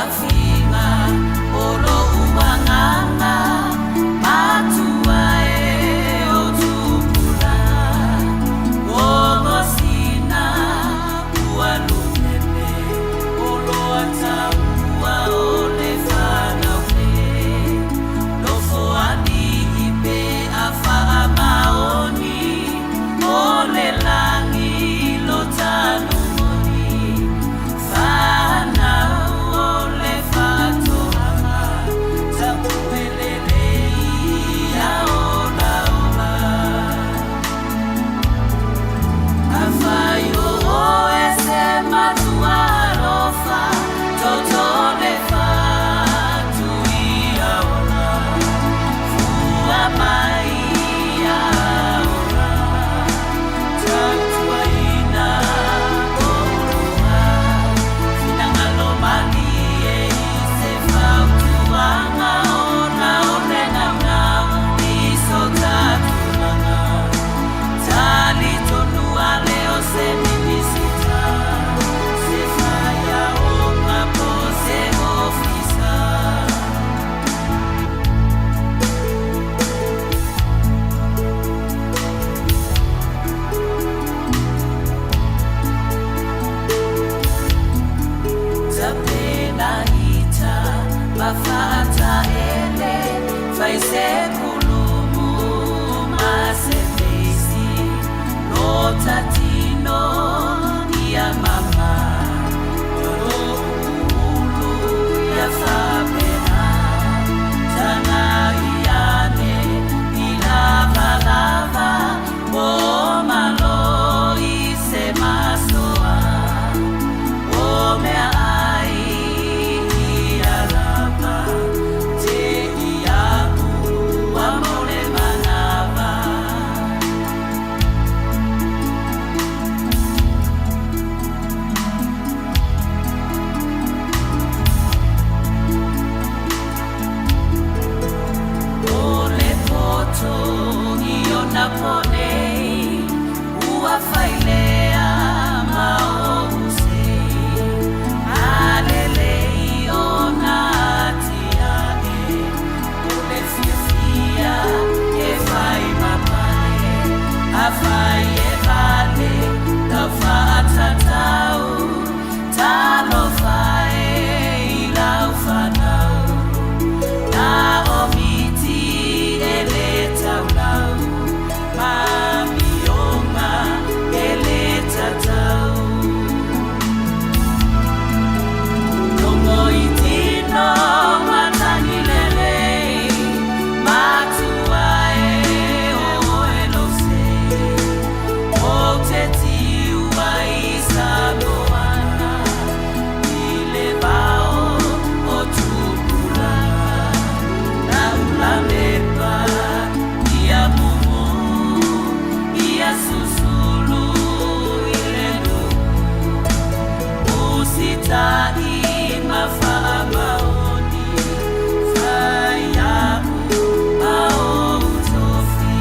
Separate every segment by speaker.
Speaker 1: Tauafiga o lou agaga matua e o tupulaga Gogosina ua lupepe o loa taua o le fanau le Nofoalii pe a faamaoni o le lagi lo tanumoni Fanau o le faatoaga tapuelele ia olaola Afai o oe se matua alofa toto le fatu ia ola Fua mai ia ola Tautuaina oulua Finagalo malie i se fautuaga ona o le naunau i so ta tulaga Talitonu ale o se Minisita se faiaoga po o se ofisa. Tapenaita ma faataele, fai se kulumu ma se feisi, lo ta tino ia mama, lo ulu ia faapena, tagai ane i lavalava o malo i se masoa. O mea ai ia lava te iaʻu ua mau le manawa. O le poto i ona po nei, ua fai lea ma ou sei. A lelei ona atiae, o le fiafia e fai ma pale, afai e vale tau faatatau, talofa e i lau fanau. Na o miti e le taulau, ma amioga e le tatau. Logo i tino matagi lelei, matua e o oe lou sei. Ou te tiu ai i Samoana, i le vao o tupulaga. Na ulamepa ia mumu, ia susulu i le nuu. Usita'i ma faamaoni, fai a'u ma ou tofi.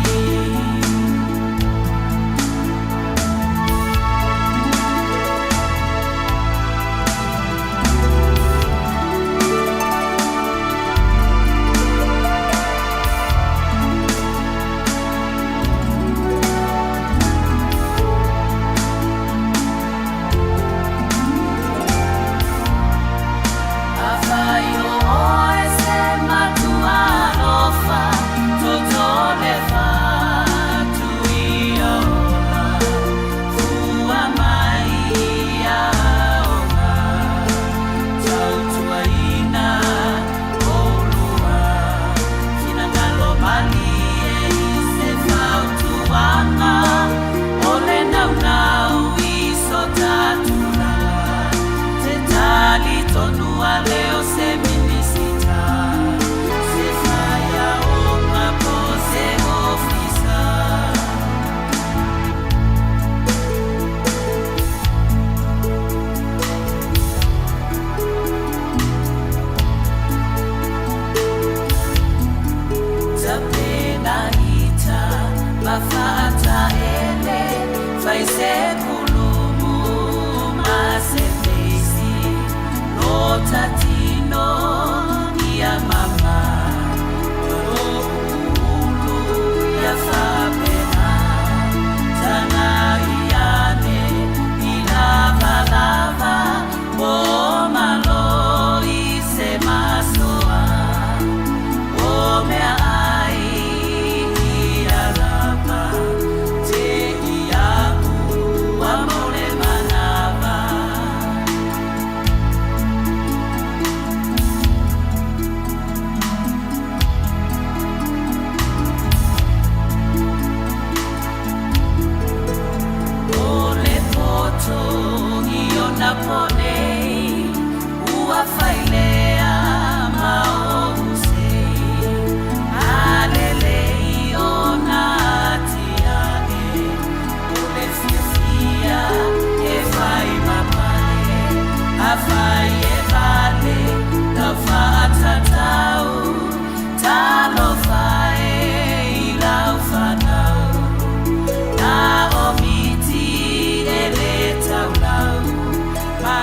Speaker 1: Afai o oe se matua alofa, toto le fatu ia ola, fua mai ia ola, tautuaina oulua, finagalo malie i se fautuaga, o le naunau i so ta tulaga, te talitonu ale o se Minisita, se faiaoga po o se ofisa. Tapenaita ma faataele, fai se kulumu ma se feisi, lo ta tino. lau ponei, ua fai lea ma ou sei. A lelei ona atiae, o le fiafia e fai ma pale. Afai e vale lau faatatau, talofa e i lau fanau. Na o miti e le taulau, ma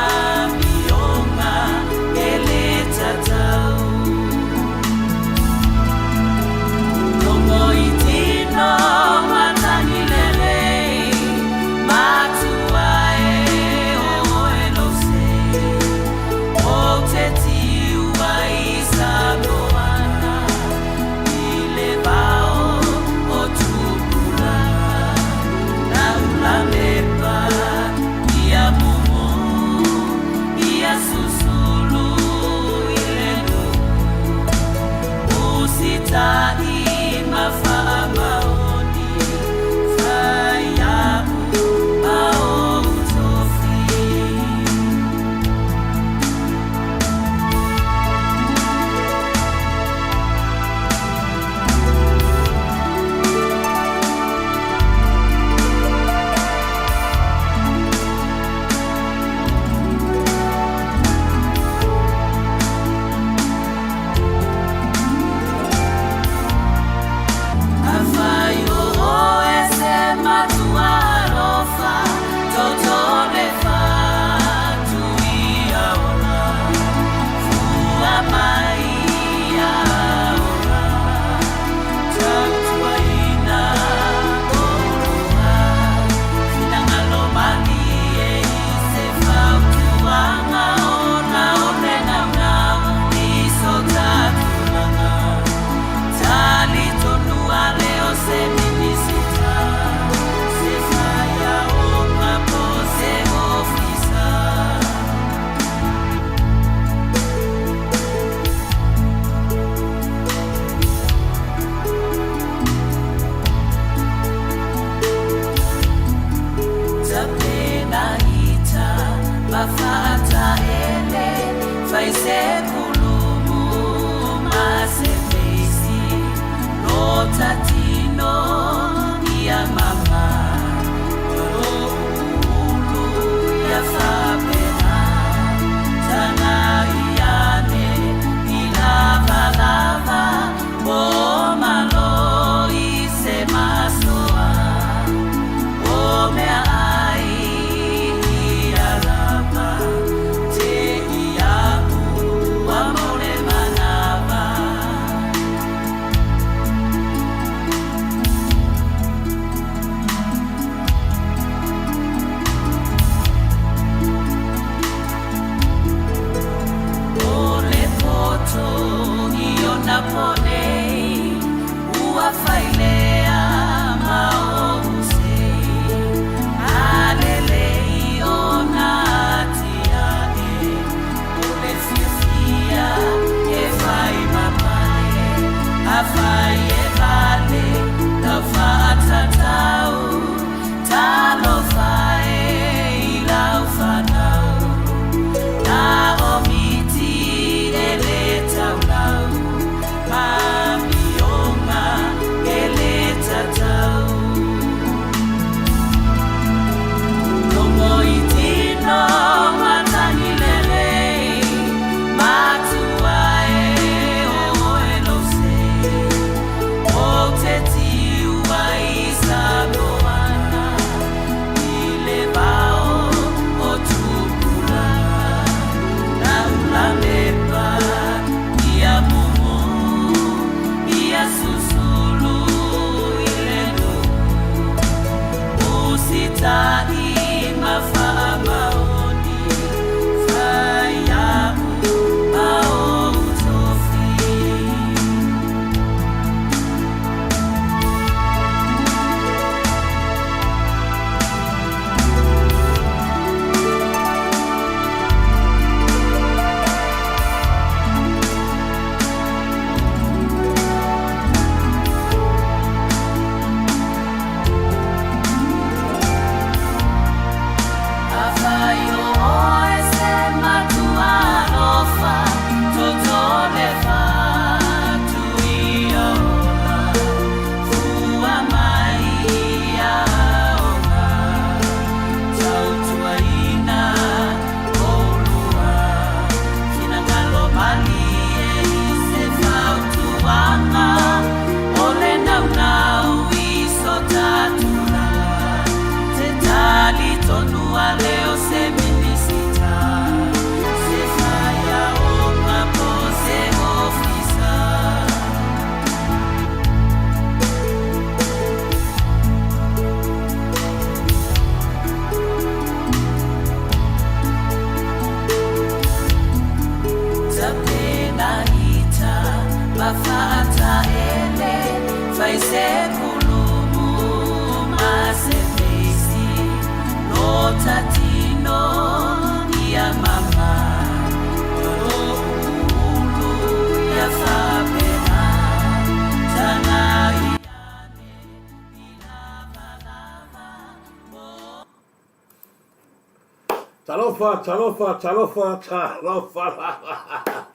Speaker 2: Talofa, talofa, talofa, talofa lava.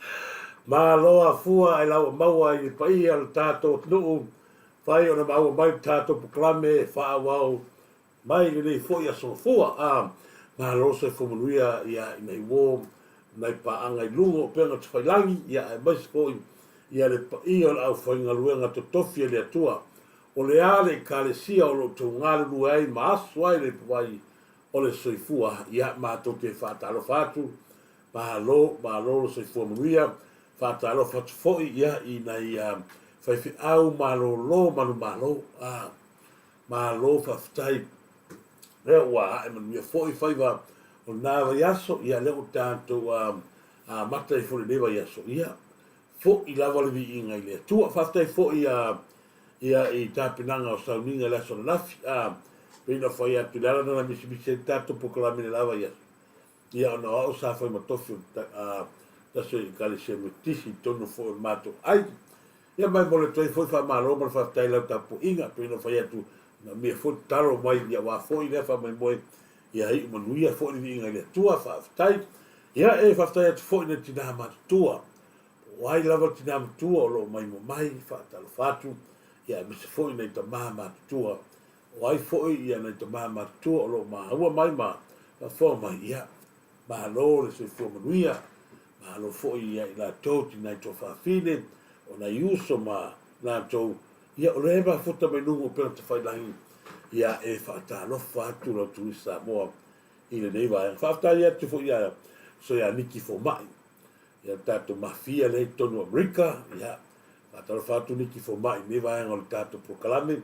Speaker 2: Malo afua ai lau maua i le paia o le tatou atunuu, fai ona maua mai le tatou polokalame e faaauau mai lenei foi aso Gafua. A, malo soifua manuia ia i nai uo ma nai paaga i luga o upega tafailagi, ia aemaise foi ia le paia o le aufaigaluega totofi a le Atua. O le a le Ekalesia o lo o outou galulue ai ma aso ai le ipuvai o le soifua, ia matou te faatalofa atu, malo, malo le soifua manuia, faatalofa atu foi ia i nai faifeau malolo manumalo, a, malo faafetai, lea ua ae manuia foi faiva o lena vaiaso, ia lea ua tatou amata ai foi lenei vaiaso, ia foi lava le viiga i le Atua. Faafetai foi ia ia i tapenaga o sauniga i le aso ananafi, a pei ona fai atu i le ala lena na misimisi ai le tatou polokalame i le la vaiaso, ia ona o au sa fai ma tofi o tasi o Ekalesia Metotisi i totonu foi o le matou aiga. Ia ma e momoli atu ai foi faamalo ma le faafetai i lau tapuaiga, pei ona fai atu, manaomia foi le tatalo mai ia aua foi lea faamoemoe ia iu manuia foi le viiga i le Atua, faafetai. Ia e faafetai atu foi i nai tina matutua, po o ai lava le tina matua o lo o maimoa mai, faatalofa atu, ia aemaise foi nai tama matutua, o ai foi ia nai tama matutua o lo o maua mai ma faafofoga mai, ia malo le soifua manuia, malo foi ia i latou tinai tuafafine, o nai uso ma latou, ia o lea e mafuta mai luga o upega tafailagi, ia e faatalofa atu lau Turisi Samoa i lenei vaega. Faafetai atu foi ia Uso ia Niki Fomai, ia le tatou mafia lea i totonu o Amerika, ia faatalofa atu Niki Fomai i lenei vaega o le tatou polokalame,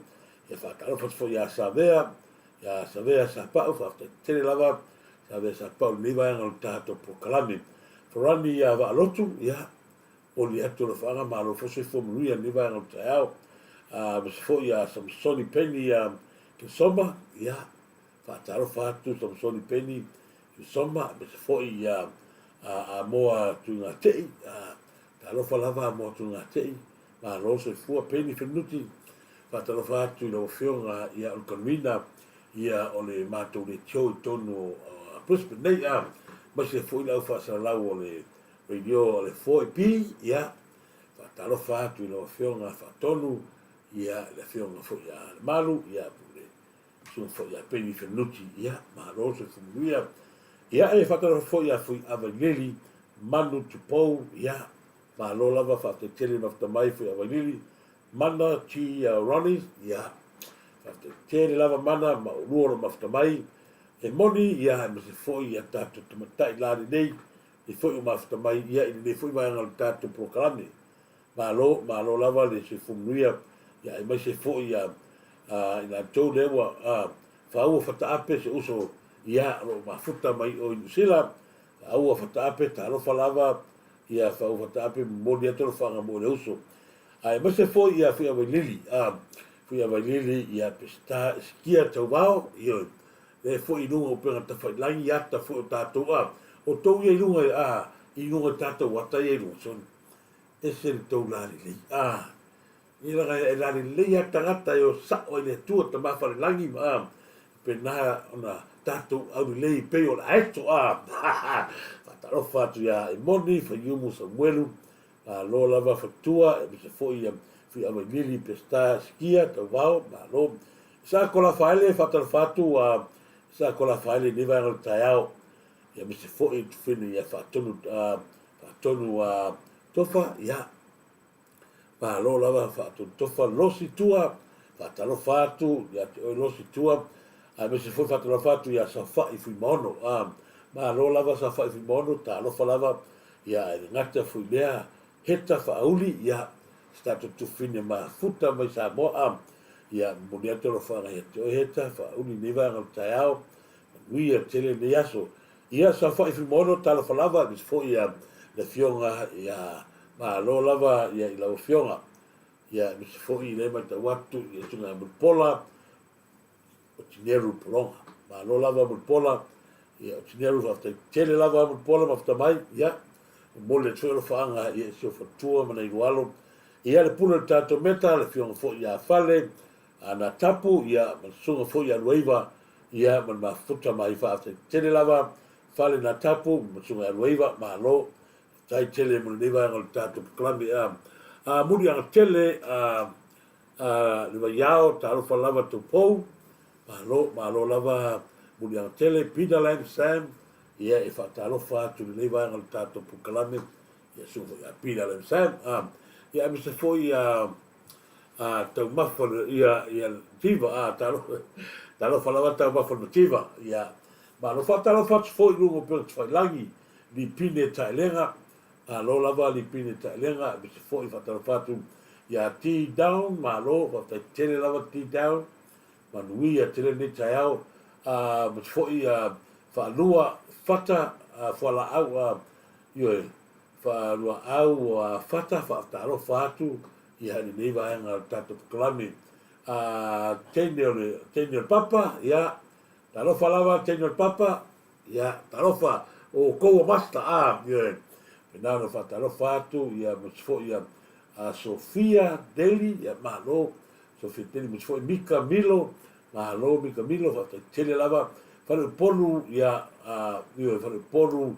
Speaker 2: ia faatalofa atu foi ia Savea, ia Savea Sapau, faafetai tele lava Savea Sapau i lenei vaega o le tatou polokalame. Farani ia Vaalotu, ia momoli atu alofaaga malo foi soifua manuia i lenei vaega o le taeao. Aemaise foi ia Samsoni Peni ia Kesoma, ia faatalofa atu Samsoni Peni Kesoma, aemaise foi ia Amoa Tuigatei, talofa lava Amoa Tuigatei, malo soifua Peni Fenuti, faatalofa atu i lau Afioga ia o le convener ia o le matou leitio i totonu o Brisbane nei, aemaise foi le au faasalalau o le Radio o le 4AP, ia, faatalofa atu i lau Afioga Faatonu, ia, le Afioga foi ia Lemalu, ia, po o le Susuga foi ia Peni Fenuti, ia, malo le soifua manuia. Ia, e faatalofa foi ia Fuiavailili Manu Tupou, ia, malo lava, faafetai tele le mafuta mai Fuiavailili, Mana T. Ronnie, ia, faafetai tele lava Mana ma oulua o lo o mafuta mai, e moni, ia, aemaise foi ia tatou tamaitai lalelei, i foi o mafuta mai ia i lenei foi vaega o le tatou polokalame. Malo, malo lava le soifua manuia, ia aemaise foi ia i latou lea ua faaua fataape se uso ia o lo o mafuta mai o i Niu Sila, faaua fataape, talofa lava ia faaua fataape momoli atu alofaga mo le uso. Aemaise foi ia Fuiavailili, Fuiavailili ia Peseta Esikia Tauvao, ioe, Lea foi i luga o upega tafailagi ata foi o tatou a outou ia i luga a i luga o tatou ata ia i luga soni ese le tou lalelei a i laga e lalelei a tagata e o sao ai le Atua Tama Falelagi ma a pena ona tatou aulelei pei o le aeto a faatalofa atu ia Emoni Faiumu Samuelu malo lava Fatua aemaise foi ia Fuiavailili Peseta Sikia Tauvao malo Isako Lafaele, faatalofa atu a Isako Lafaele i lenei vaega o le taeao, ia aemaise foi Tufinu ia Faatonu, Faatonu a Tofa, ia malo lava Faatonu Tofa, Losi Tua, faatalofa atu ia te oe Losi Tua, aemaise foi faatalofa atu ia Safa'i Fuimaono, a malo lava Safa'i Fuimaono, talofa lava ia e le gata foi lea Heta Faauli, ia, se tatou tufine mafuta mai Samoa, a, ia, momoli atu alofaga ia te oe Heta Faauli i lenei vaega o le taeao, manuia tele lenei aso. Ia, saofai Fuimaono, talofa lava, aemaise foi ia le afioga ia malo lava ia i lau afioga. Ia, aemaise foi lea e matau atu i le susuga ia Mulipola, o Tineru Pologa. Malo lava Mulipola, ia o Tineru faafetai tele lava Mulipola mafuta mai, ia momoli atu foi alofaaga ia i si ou faletua ma nai alo. Ia le pule o le tatou meta, le afioga foi ia Fale, Ana Tapu, ia ma le susuga foi ia Luaiva, ia ma le mafuta mai faafetai tele lava. Fale Natapu ma Susuga ia Luaiva, malo, faafetai tele mo lenei vaega o le tatou polokalame. A, a muliaga tele a, a le Vaiao, talofa lava Tupou, malo, malo lava muliaga tele, Peter Lam Sam, ia e faatalofa atu i lenei vaega o le tatou polokalame, ia susuga foi ia Peter Lam Sam, a, ia aemaise foi a, a taumafa ia, ia Tiva, a, talofa, talofa lava taumafa le Mativa, ia, Malo. Faatalofa atu foi i luga o Upega Tafailagi, Lipine Taelega, malo lava Lipine Taelega, aemaise foi faatalofa atu ia T Down, malo, faafetai tele lava T Down, manuia tele lenei taeao, aemaise foi Faalua Fata Fualaau, ioe, Faaluaau Fata, faatalofa atu ia i lenei vaega o le tatou polokalame. Teine o le, teine o le papa, ia, Talofa lava teine o le papa, ia talofa o outou o master a, ioe. Pena ona faatalofa atu ia ma se foi ia a Sofia Deli, ia malo Sofia Deli ma se foi Mika Milo, malo Mika Milo, faafetai tele lava. Faleupolu ia a, ioe Faleupolu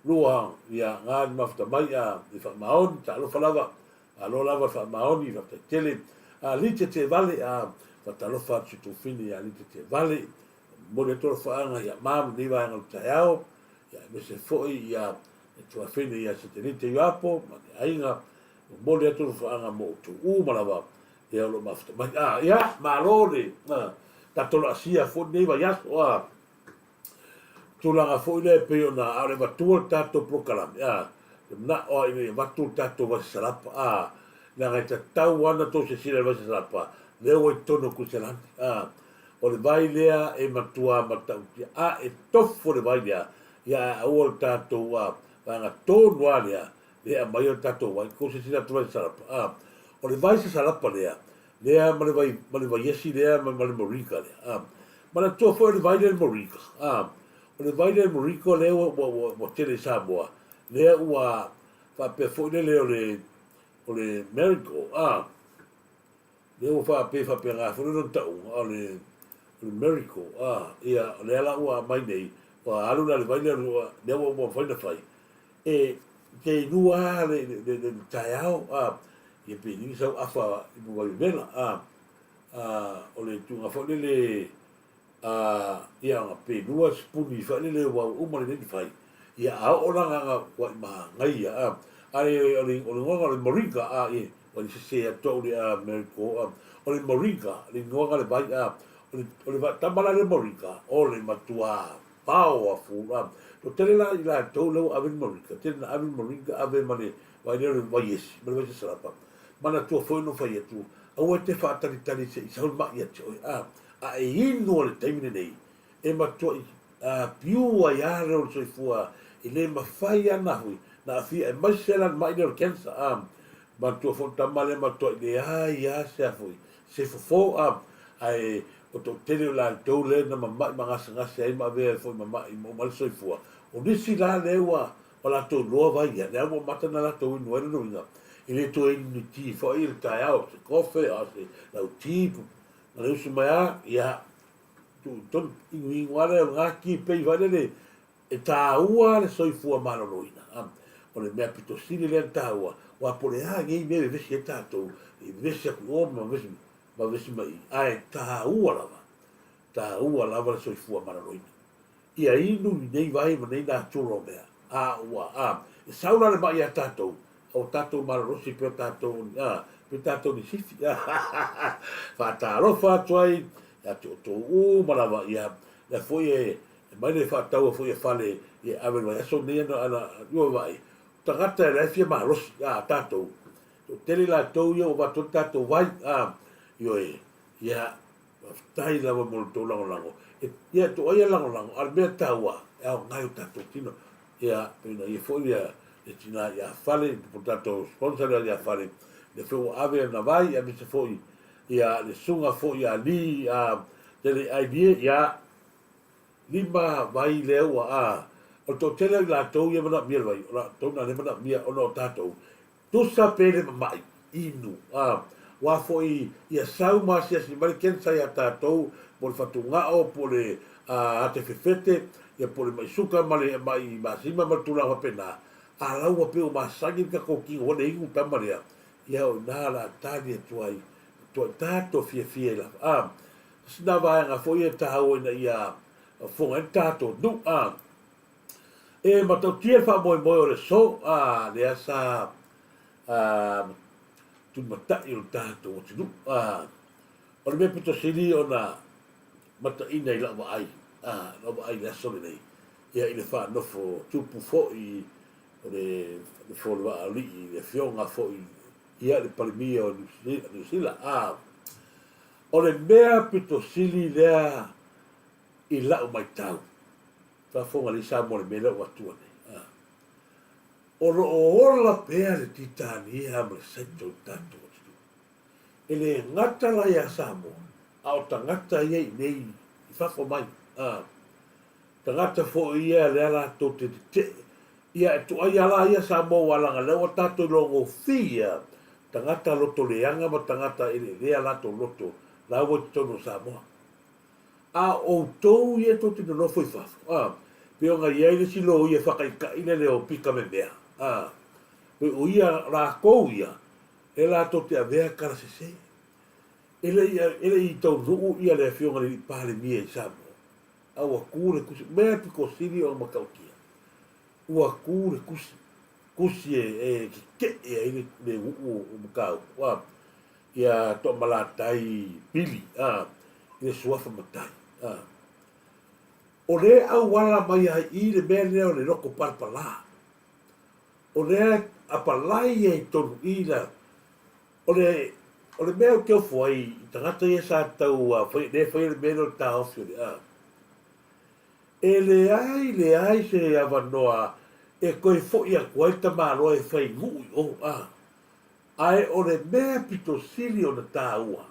Speaker 2: lua ia nga ni mafuta mai a i faamaoni, talofa lava. Malo lava le faamaoni, faafetai tele. A Lite Tevale, a faatalofa atu si tuafine ia Lite Tevale, momoli atu alofaaga ia ma lenei vaega o le taeao, ia aemaise foi ia le tuafine ia Setelite Ioapo ma le aiga, momoli atu alofaaga mo outou uma lava ia o lo o mafuta mai. A, ia, malo le, a, tatou laasia foi lenei vaiaso, a, tulaga foi lea e pei ona a o le avatua le tatou polokalame, a, e manao lava ina ia avatu le tatou vai sasalapa, a, leaga e tatau lava ona tou silasila i le vai sasalapa, lea ua i totonu o Kuiselani, a, o le vai lea e matua matautia, a e tofo le vai lea, ia ae aua le tatou, a, vaega tonu lava lea, lea e aumai ai le tatou vai, tou silasila atu i le vai sasalapa, a, o le vai sasalapa lea, lea ma le vai, ma le vaiesi lea ma, ma le moringa lea. A, manatua foi o le vai lea le moringa. A, o le vai lea le moringa lea ua, ua, ua, ua tele i Samoa, lea ua faapea foi lele o le, o le marigold. A, lea ua faapea faapena foi lona tauga, o le, o le marigold. A, ia, o lea la ua aumai nei, ua alu la le vai lea, lea ua, ua mafai ona fai. E te inua lava le, le, le, le taeao, a, ia pe leai sau afa i mo vaivevela, a, a, o le tuga foi lele, a, ia, pe lua sipuni foi lele ua uma lenei na fai, ia, a oo la na ua i manaia, a, a o le, o le igoa o le moringa, a, ia, ua i sese atu au le, a, marigold, a, o le moringa, le igoa le vai, a, o le, o le tama la le moringa, o le matua powerful, a, toatele la i latou lea ua ave le moringa, tele na ave le moringa, ave ma le vai lea o le vaiesi, ma le vaisasalapa, manatua foi ona fai atu, aua e te faatalitali se i sau le mai ia te oe, a, a e inu a le taimi lenei, e matuai piu ai lava le o le soifua, e le mafai lava ona hui, na aafia aemaise la le mai lea o le cancer, a, manatua foi le tama lea matuai leai lava se a foi, se fofo, a, ae o toatele o latou lea na mamai ma gasegase ai ma avea ai foi ma mai ma uma ai le soifua, o nisi la lea ua Ua latou iloa vai ia, lea ua amata ona latou inu ai lona uiga, e le toe inu ni ti foi i le taeao, se kofe, a o se lau ti, ma le usu mai a, ia, tuu i totonu, inuinu lava lea o lena ti pei foi lele, e taua le soifua maloloina. A, o le mea pito sili lea ona taua, aua po o le a nei mea e vevesi ai tatou, e vevesi atu i o ma vevesi, ma vevesi mai i i, ae taua lava, taua lava le soifua maloloina. Ia inu i nei vai ma nei natura o mea, a ua, a, e sau la le maʻi iā tatou, a ua tatou malolosi pei o tatou, a, pei o tatou ni sifi, a, ha, ha, ha, faatalofa atu ai ia te outou uma lava, ia, lea foi e, e mai le faataua foi e fale, ia e ave i le vaiaso lenei ana, ana, ua vaai, o tagata e la e fia malosi, a, tatou, toatele latou ia ua avatu ai le tatou vai, a, ioe, ia, Faafetai lava mo le tou lagolago. E, ia, e toai a lagolago, a o le mea taua, e aoga i o tatou tino. Ia, pei ona ia foi ia, le tina ia Fale, po o tatou sponsor lea ia Fale, lea foi ua ave ana vai, aemaise foi ia le susuga foi ia Lee, a, Tele Ailie, ia, lima vai lea ua, a, o le toatele o i latou ia e manaomia le vai, o latou na lea e manaomia ona o tatou, Tusa pe le mamai, inu, a, ua foi ia sau ma asiasi mai le cancer ia tatou, po o le fatugao, po o le, a te fefete, ia po o le mai suka ma le mai masima ma le tulaga faapena, a la ua pei ua masani le tatou tino foi le inu tama lea, ia o ina o le a tali atu ai, matuai tatou fiafia i lava. A, sina vaega foi e taua ina ia fofoga ai le tatou nuu, a, e matautia le faamoemoe o le aso, a, lea sa, a, tulimatai o le tatou atunuu, a, o le mea pito sili ona mataina i lau vaai, a, lau vaai i le aso lenei, ia i le faanofo tupu foi o le nofo o le vaa alii, le afioga foi ia le Palemia o Niu Sila, a, o le mea pito sili lea i lau matau, faafofoga lelei Samoa i le mea lea ua atua nei, a, o lo o ola pea le Titania ma le Saito i le tatou atunuu. E le gata la iā Samoa, a o tagata ia i inei i fafo mai, a, tagata foi ia lea latou te tetee, ia e tuai a la ia Samoa ua laga lea ua tatou iloa gofie tagata loto leaga ma tagata eleelea latou loto la ua i totonu o Samoa. A o outou ia tou te nonofo i fafo, a, pei ona i ai le isi loia e faataitai le leo pika memea, a, pei o ia lakou ia, e latou te avea tala sese. E le i, e le i taunuu ia le Afioga i le Alii Palemia i Samoa, a ua tu le tusi, mea pito sili ona matautia, ua tu le tusi, tusi e, e tetee ai le, le nuu o Matautu, a, ia Toamalatai Pili, a, i le suafa matai, a. O lea e auala mai ai i le mea lea o le loto palapala. O lea e apalai ai tonu i la, o le, o le mea ou te ofo ai i tagata ia sa tau fai, lea e faia le mea lea o le taofi o le a. E leai, leai se avanoa e toe foi atu ai le tamaloa e fai nuu i o, a. Ae o le mea pito sili ona taua,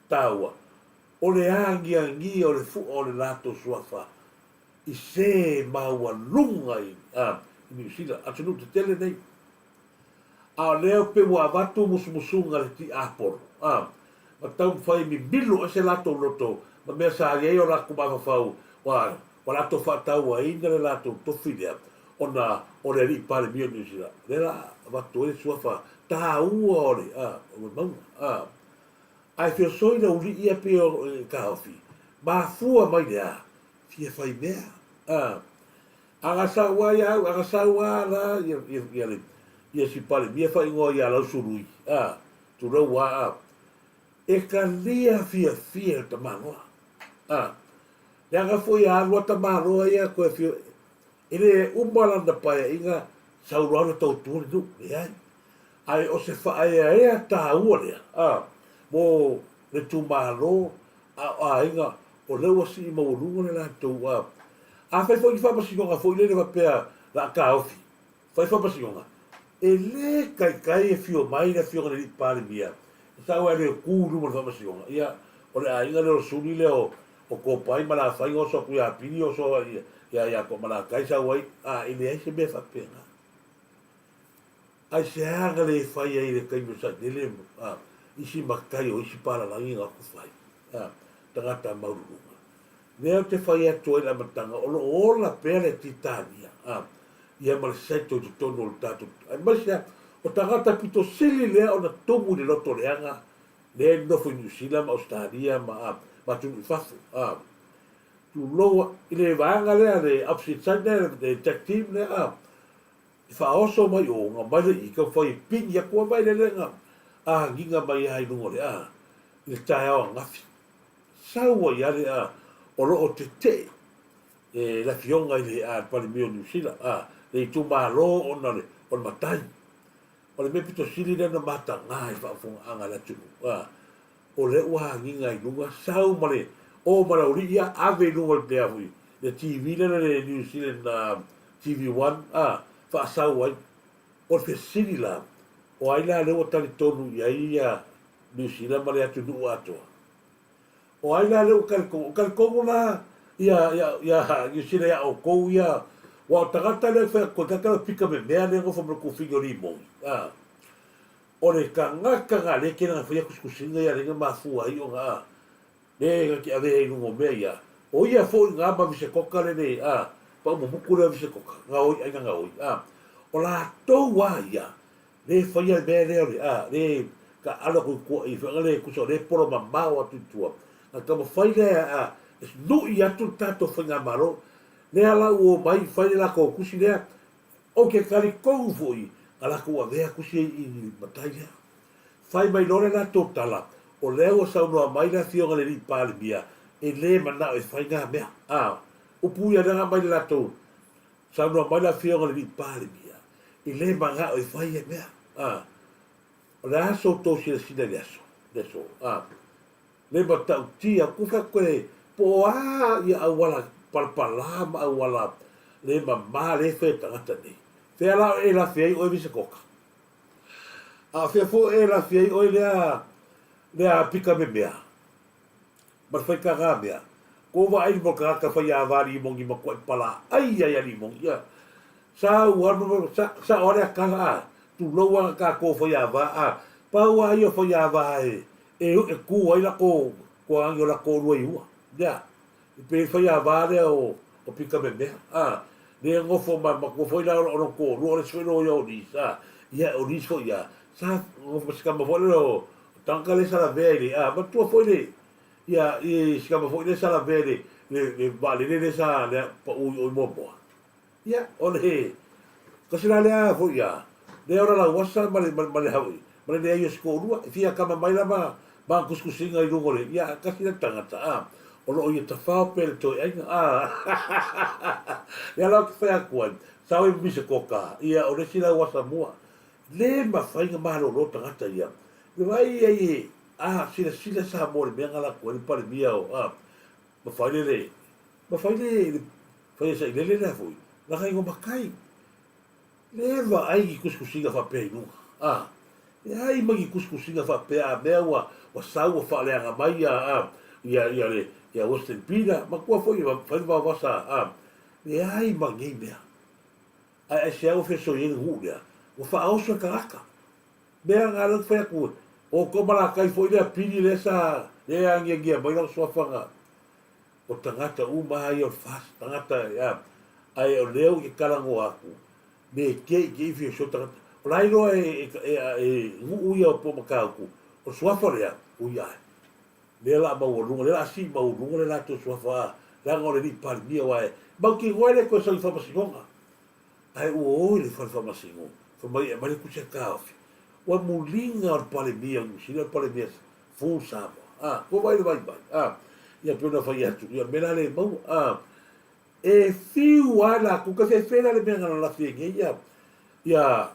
Speaker 2: taua, o le agiagia o le fua o le latou suafa i se maualuga i Niu Sila, atunuu tetele nei. A o lea pei ua avatu musumusuga a le tiapolo, ma taumafai e mimilo ese latou loto ma mea sa i ai o latou mafaufau, ua latou faatauaina le latou tofi lea ona o le alii Palemia o Niu Sila. O lea la avatu ai le suafa taua o le mauga. Ae feosoi le ulii ia pei o taofi, mafua mai le a? Fia fai mea. A. Aga sau a ia au, aga sau a la ia, ia, ia le, ia si Palemia faaigoa ia Lausului. A. Tulou a, a. E talia fiafia le tamaloa. A. Leaga foi a alu a tamaloa ia koe fia, e le uma lana paeaiga sau loa ona tautua le nuu, leai. Ae o se faaeaea taua lea, a, mo le itumalo a o aiga o lea ua sii maualuga le latou a. Afai foi ni faamasinoga foi lele faapea la a taofi, fai faamasinoga, e le taitai e afio mai le afioga i le Alii Palemia e sau ai le tu i luma o le faamasinoga, ia o le aiga lea o le suli lea o o Kopai ma Lafai oso atu ia Pili oso ia ia Toamalatai sau ai, a e leai se mea faapena. Aisea na le fai ai i le taimi o Sailele a isi matai o isi palalagi na atu fai a tagata maululuga? Lea ou te fai atu ai i le amataga o lo o ola pea le Titania a ia ma le Saito i totonu o le tatou aemaise a o tagata pito sili lea ona tumu i le loto leaga lea e nofo i Niu Sila ma Ausetalia ma a ma atunuu i fafo a tulou i le vaega lea le opposite side lea le tag team lea a I faaoso mai o ga mai le i taumafai e pini atu a vailele ga agiga mai a i luga o le a i le taeao angafi. Sau ai a le a o lo o tetee e le afioga i le a Palemia o Niu Sila a le itumalo ona o le o le matai. O le mea pito sili lea na mataga i le faafofogaaga a le atunuu a o lea ua agiga i luga sau ma le o ma le aualii ia ave i luga o le foi le TV lea le New Zealand TV One a faasau ai. O le fesili la, o ai la lea ua talitonu i ai ia Niu Sila ma le atunuu atoa? O ai la lea ua talitonu? O talitonu la ia ia ia Niu Sila ia outou ia aua o tagata lea e fai atu, tagata lea pika memea lea e nofo ma le kufini o limoni a. O le tagata na lea e tele na faia tusitusiga ia lea na mafua ai ona a le na te avea i luga o mea ia. O ia foi nga ma Visekoka le le, a, paumumuku lea o Visekoka, gaoi aiga gaoi, a. O latou a ia, le faia le mea lea o le, a, le taaalo atu i tua i faiga le tusa o lea e polo mamao atu i tua. Na taumafai lea, a, e nu'i atu le tatou faigamalo. Lea la ua omai fai le latou tusi lea, ou te talitonu foi na latou avea tusi ia i matai lea. Fai mai loa le latou tala, o lea ua saunoa mai le Afioga i le Alii Palemia e le manao e fai na mea. A, upu ia lea na aumai le latou, saunoa mai le Afioga i le Alii Palemia e le manao e fai ia mea. A, o le a so outou silasila i le aso, le aso, a, le matautia, ku fai atu e, po o a ia auala palapala ma auala le mama le fai e tagata nei. Fea la o e lafi ai oe Visekoka? A o fea foi e lafi ai oe lea, lea pika memea, ma le faitaga mea? Kou vaai mo le tagata faiava limoni matuai palaai ai a limoni, ia. Sa u alu, sa, sao a lea tala, a, tulou a na tatou faiava, a, pau a ia o faiava e, e, e ku ai latou toagi o latou lua i ua, ia. E pei faiava lea o o pika memea a lea nofo ma matua foi la o lona toalua o le isi foi loia o Liz a ia o Liz foi ia sa nofo ma si tama foi lea o tagata lea sa lavea i le a matua foi le ia i si tama foi lea sa lavea i le le le vaalele lea sa lea pau i o i Moamoa. Ia, o le kasi la lea foi ia, lea o la lauasa ma le, ma le hawi, ma le leai o se toalua, e fia kama mai la ma, ma kusikusiga i luga o le, ia, kasi la tagata, a, o lo o ia tafao pea le toe aiga, a, lea la ou te fai atu ai, sa oi mimi se koka, ia, o le isi lauasa mua, le mafai na malolo tagata ia, le vaai ai e, a, silasila Samoa i le mea na latou ai le Palemia o, a, ma fai le, le, ma fai le, le Faia sailele lea foi, laga i matai. Le vaai ni tusitusiga faapea i luga. A, leai ma ni tusitusiga faapea a mea ua, ua sau ua faaleaga mai ia, a, ia, ia le, ia Western Pina, matua foi e fai le vaovasa, a, leai ma nei mea. Ae aisea ua fesoi ai le nuu lea? Ua faaoso e tagata. Mea na lea ou te fai atu, o tou malakai foi lea pili lea sa, lea e agiagia mai lau suafa na, O tagata uma lava ia o le FAST, tagata e, ae o lea ou te talanoa atu, me te i te ifi o sio tagata. O la e iloa e, e, e nuu ia o Pomatauku, o le suafa lea, ui ae. Lea la a maualuga, lea la a sii maualuga le latou suafa, a, leaga o le alii Palemia, aua e mautinoa e le toe sau i faamasinoga. Ae ua o i le fale faamasino, fai mai e aumai le tusi a taofi. Ua muliga o le Palemia o Niu Sila, o le Palemia full Samoa. A, ua vaai le vaivai. A, ia pei ona fai atu, ia mea la le maua. A, e fiu lava latou, ka fefe la le mea na lalafi ai nei ia, ia,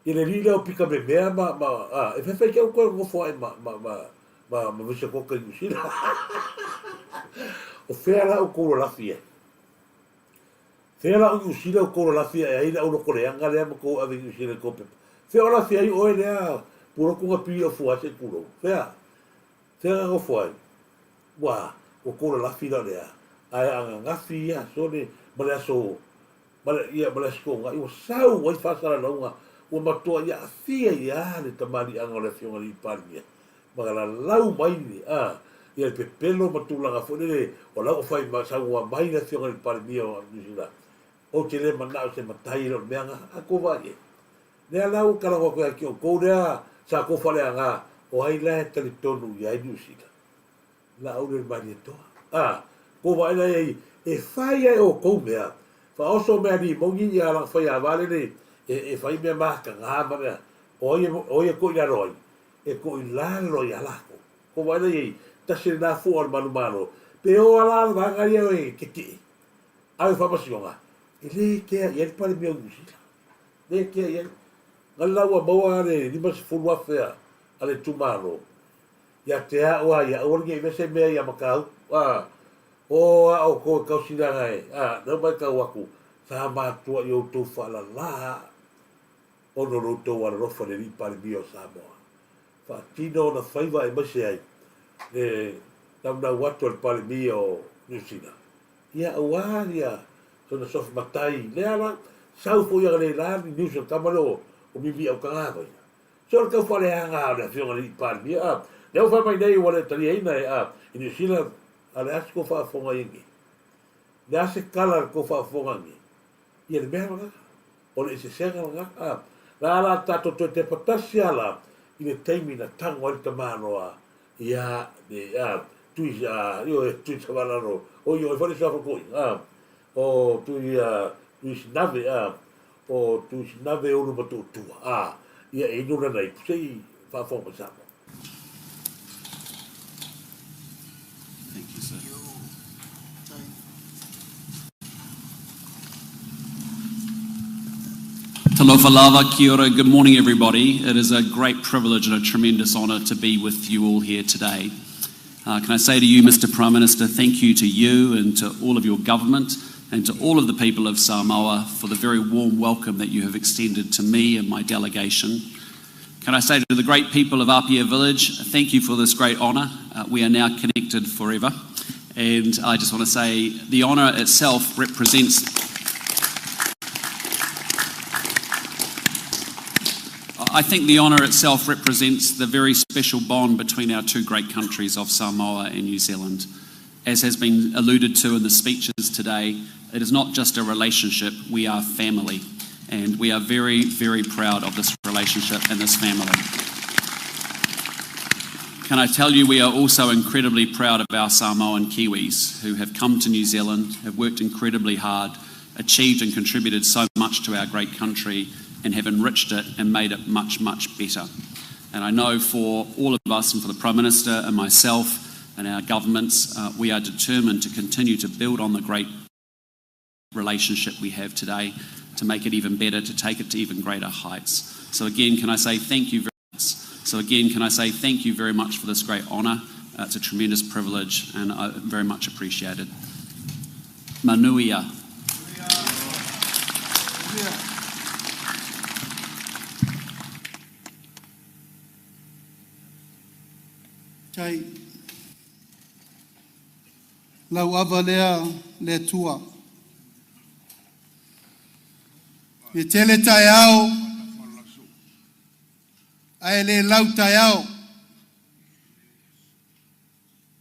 Speaker 2: ia le alii lea o pika memea ma, ma, a, e fefe te au toe nofo ae ma, ma, ma, ma, ma Visekoka i Niu Sila. O fea la outou lalafi ai? Fea la o Niu Sila outou lalafi ae ai le au loto leaga lea ma tou ave i Niu Sila i tou pepa? Fea o lafi ai oe lea pulotu na pili ofu ai se i tulou? Fea? Fea na nofo ai? Ua, ua tou lalafi la lea, ae a ananafi ia aso le, ma le aso, ma le, ia, ma le Aso Toonai, ua sau ai faasalalauga, ua matuai aafia ai lava le tamaliiaga o le Afioga i le Alii Palemia. Ma lalau mai a ia le pepelo ma tulaga foi lele o la ua fai ma saunoa mai le afioga i le Palemia o Niu Sila, ou te le manao i se matai e le o le mea na a tou vaai i ai. Lea la ua talanoa atu ia te outou lea sa tou faaleaga, o ai la e talitonu i ai Niu Sila? Laauli o le Malietoa. A, tou vaai la i ai, e fai lava e outou mea, faaoso mea limoni ia lana faiava lele e fai mea mataga ma mea, o ai o ai e toilalo ai? e toilalo ia lakou. Ko wai la iai, tasi lena fua o le manumalo, pe o ala le vaega ia e kekeʻe, a o faamasinoga, e le kea i ai le Palemia o Niu Sila. Le kea i ai. Na le la ua maua le 50,000 a le itumalo, ia te a'u a ia, aua le ne i mea se mea ia Matautu, a, o a outou e tausilaga e, a, lea ua matau atu, sa matua i outou faalala ona o lo outou alolofa i le Alii Palemia o Samoa. Faatino ona faiva aemaise ai le naunau atu a le Palemia o Niu Sila, ia aua ia sona sofi matai lea la, sau foi analeila ni news a le tama lea o Mimi Aukagavai. Se o le tau faaleaga o le afioga i le Alii Palemia, a, lea ua fai mai nei ua le taliaina e, a, i Niu Sila. A o le a se tou faafofoga i ai nei? O le a se tala a le tou faafofoga nei? Ia le mea lena, o le eseesega lena. A, la la tatou toe tepa tasi lava la i le taimi na tago ai le tamaloa ia le a, Tui a, ioe, Tui Savalalo, o ioe foi le suafa toeaina, a, o Tui a, Tui Sinave, a, o Tui Sinave Ulumotootua, a, ia e inu lana ipu, se i faafofoga mai Samoa.
Speaker 3: Thank you, sir. Talofa lava, kia ora, good morning everybody. It is a great privilege and a tremendous honour to be with you all here today. Can I say to you, Mr Prime Minister, thank you to you and to all of your government and to all of the people of Samoa for the very warm welcome that you have extended to me and my delegation. Can I say to the great people of Apia Village, thank you for this great honour. We are now connected forever. And I just want to say the honour itself represents I think the honour itself represents the very special bond between our two great countries of Samoa and New Zealand. As has been alluded to in the speeches today, it is not just a relationship, we are family. And we are very, very proud of this relationship and this family. Can I tell you, we are also incredibly proud of our Samoan Kiwis who have come to New Zealand, have worked incredibly hard, achieved and contributed so much to our great country, and have enriched it and made it much, much better. And I know for all of us and for the Prime Minister and myself and our governments, we are determined to continue to build on the great relationship we have today to make it even better, to take it to even greater heights. So again, can I say thank you very much. So again, can I say thank you very much for this great honour. It's a tremendous privilege and I very much appreciate it. Manuia.
Speaker 4: Tai lau ava lea le Atua. E tele taeao ae le lau taeao.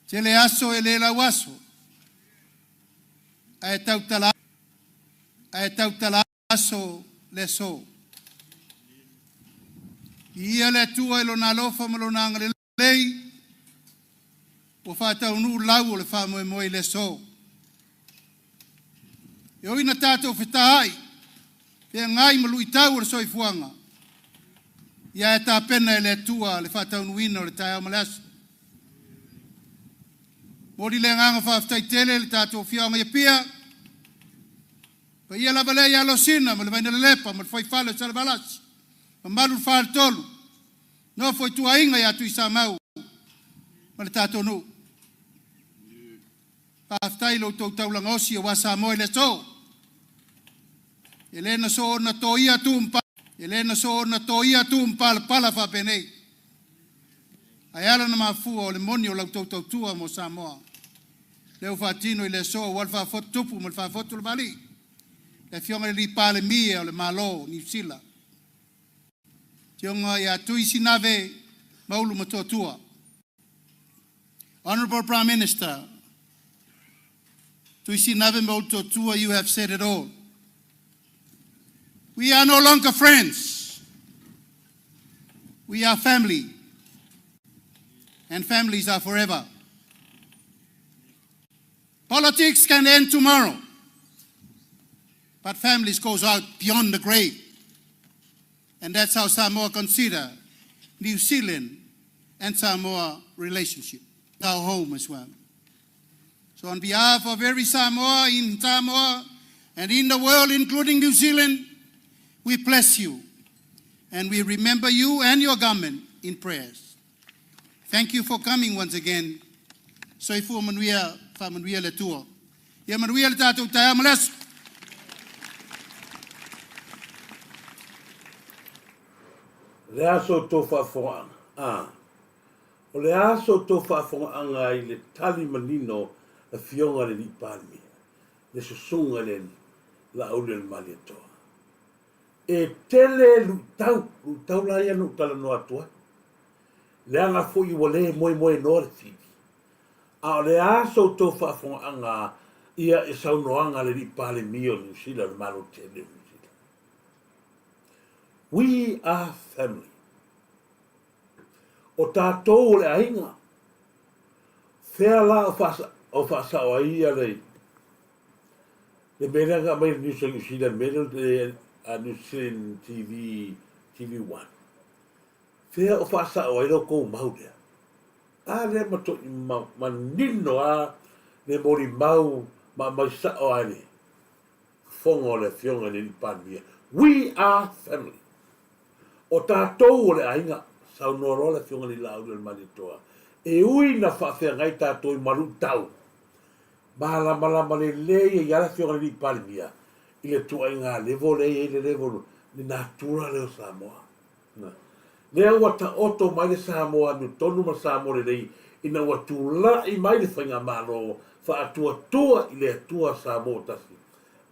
Speaker 4: Tele aso e le lau aso. Ae tautala ae tautala aso le aso. Viia le Atua i lona alofa ma lona agalelei ua faataunuu lau o le faamoemoe i le aso. E ui ina tatou fetaai, feagai ma luitau o le soifuaga, ia e tapena e le Atua le faataunuuina o le taeao ma le aso. Momoli le agaga faafetai tele i le tatou afioaga i Apia, paia lava lea ia Alosina ma le Vainalelepa ma le Fuaifale o Salevalasi, mamalu i le Faletolu, nofo a ituaiga ia Tuisamau ma le tatou nuu. Faafetai i lo outou taulaga osi aua Samoa i le aso. E le na soona toia tu e le na soona toia tu ma faapenei. Ae ala na mafua o le moni o la outou tautua mo Samoa. Lea ua faatino i le aso aua le faafotu tupu ma le faafotu le vali. Le afioga i le Palemia o le Malo o Niu Sila. Afioga ia Tui Sinave Maulu Motootua. Honorable Prime Minister, Tui Sinave Maulu Motootua, you have said it all. We are no longer friends. We are family. And families are forever. Politics can end tomorrow, but families goes out beyond the grave. And that's how Samoa consider New Zealand and Samoa relationship, our home as well. So on behalf of every Samoa in Samoa and in the world, including New Zealand, we bless you and we remember you and your government in prayers. Thank you for coming once again. Soifua manuia, faamanuia le Atua. Ia manuia le tatou taeao ma le aso.
Speaker 2: O le a so outou faafofogaaga? A. O le a so outou faafofogaaga i le tali manino Afioga i le Alii Palemia, le Susuga i le Laaulialemalietoa? E tele luitau, luitau la ia na ou talanoa atu ai, leaga foi ua le moemoenoa le fili. A o le a so outou faafogaaga ia i saunoaga a le Alii Palemia o Niu Sila, le Malo Tele o Niu Sila? We are family. O tatou o le aiga. Fea la o faasao ai ia le le mea lea na aumai e le News a New Zealand, le mea lea a New Zealand TV, TV1. Fea o faasao ai la outou mau lea? A lea matuai manino lava le molimau ma aumai sao lava i le fofoga o le Afioga i le Alii Palemia. We are family. O tatou o le aiga, saunoa loa le Afioga i le Laaulialemalietoa, e ui ina faafeagai tatou i maluitau, malamalama lelei ai lava le Afioga i le Alii Palemia i le tuuaiga level lea e i ai le level, le natura lea o Samoa. Lea ua taoto mai le Samoa amiotonu ma le Samoa lelei ina ua tulai mai le Faigamalo faatuatua i le Atua Samoa ua tasi.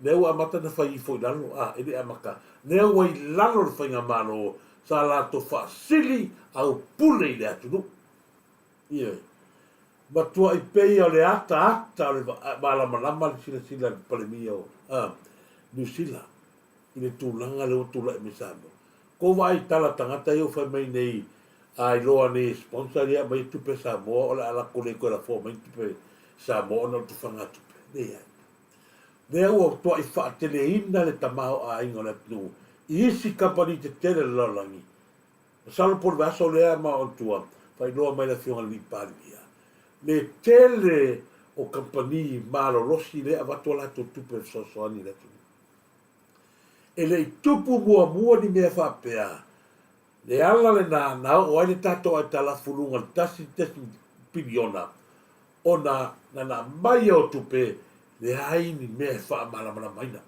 Speaker 2: Lea ua amata ona fai ifo i lalo, a, e le amata. Lea ua i lalo le Faigamalo sa latou faasili aupule i le atunuu. Ioe. Matuai pei o le ataata o le malamalama le silasila a le Palemia o Niu Sila i le tulaga lea ua tulai mai Samoa. Ko vaai i tala tagata ia ua fai mai nei a iloa nei e sponsor ia aumai tupe Samoa o le a latou le toe lafoa mai ni tupe Samoa ona o le tufaga tupe. Leai. Lea ua matuai faateleina le tamaoaiga o le atunuu i isi kamupani tetele o le lalolagi. Masalo po o le vaiaso lea ma ona tua, faailoa mai le Afioga i le Alii Palemia le tele o kamupani malolosi lea e avatu a latou tupe e fesoasoani i le atunuu. E le i tupu muamua ni mea faapea, le ala lena na oo ai le tatou aitalafu luga i le 1.1 piliona ona na na aumai o tupe leai ni mea e faamalamalamaina.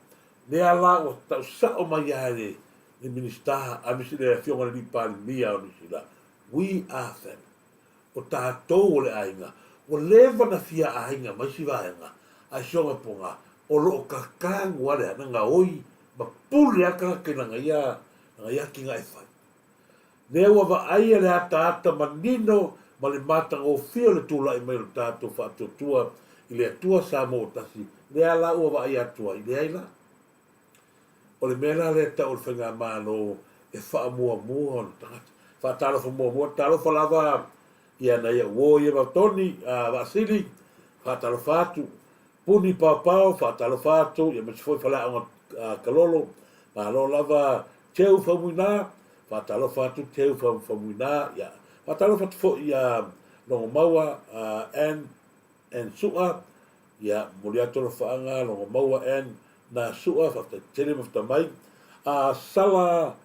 Speaker 2: Lea la ua tau sao mai lava e le Minisita aemaise le Afioga i le Alii Palemia o Niu Sila, we are family. O tatou o le aiga, ua leva na fia aiga mai si vaega, a si ona poga, o lo o kakagu lava le ana gaoi ma pule lava tagata i lana ia, lana ia atinae fai. Lea ua vaaia le ataata manino ma le matagofie o le tulai mai o le tatou faatuatua i le Atua Samoa ua tasi, lea la ua vaaia atu ai, leai la. O le mea la lea e tau o le Faigamalo e faamuamua ona tagata. Faatalofa muamua, talofa lava ia nai au uo ia Vautoni, Vaasili, faatalofa atu, Puni Paopao, faatalofa atu, ia aemaise foi Faleaoga Kalolo, malo lava Teu Faumuina, faatalofa atu Teu Faumuina, ia faatalofa atu foi ia Logomaua Ann Ann Su'a, ia momoli atu alofaaga Logomaua Ann Na Su'a, faafetai tele mafuta mai. Sala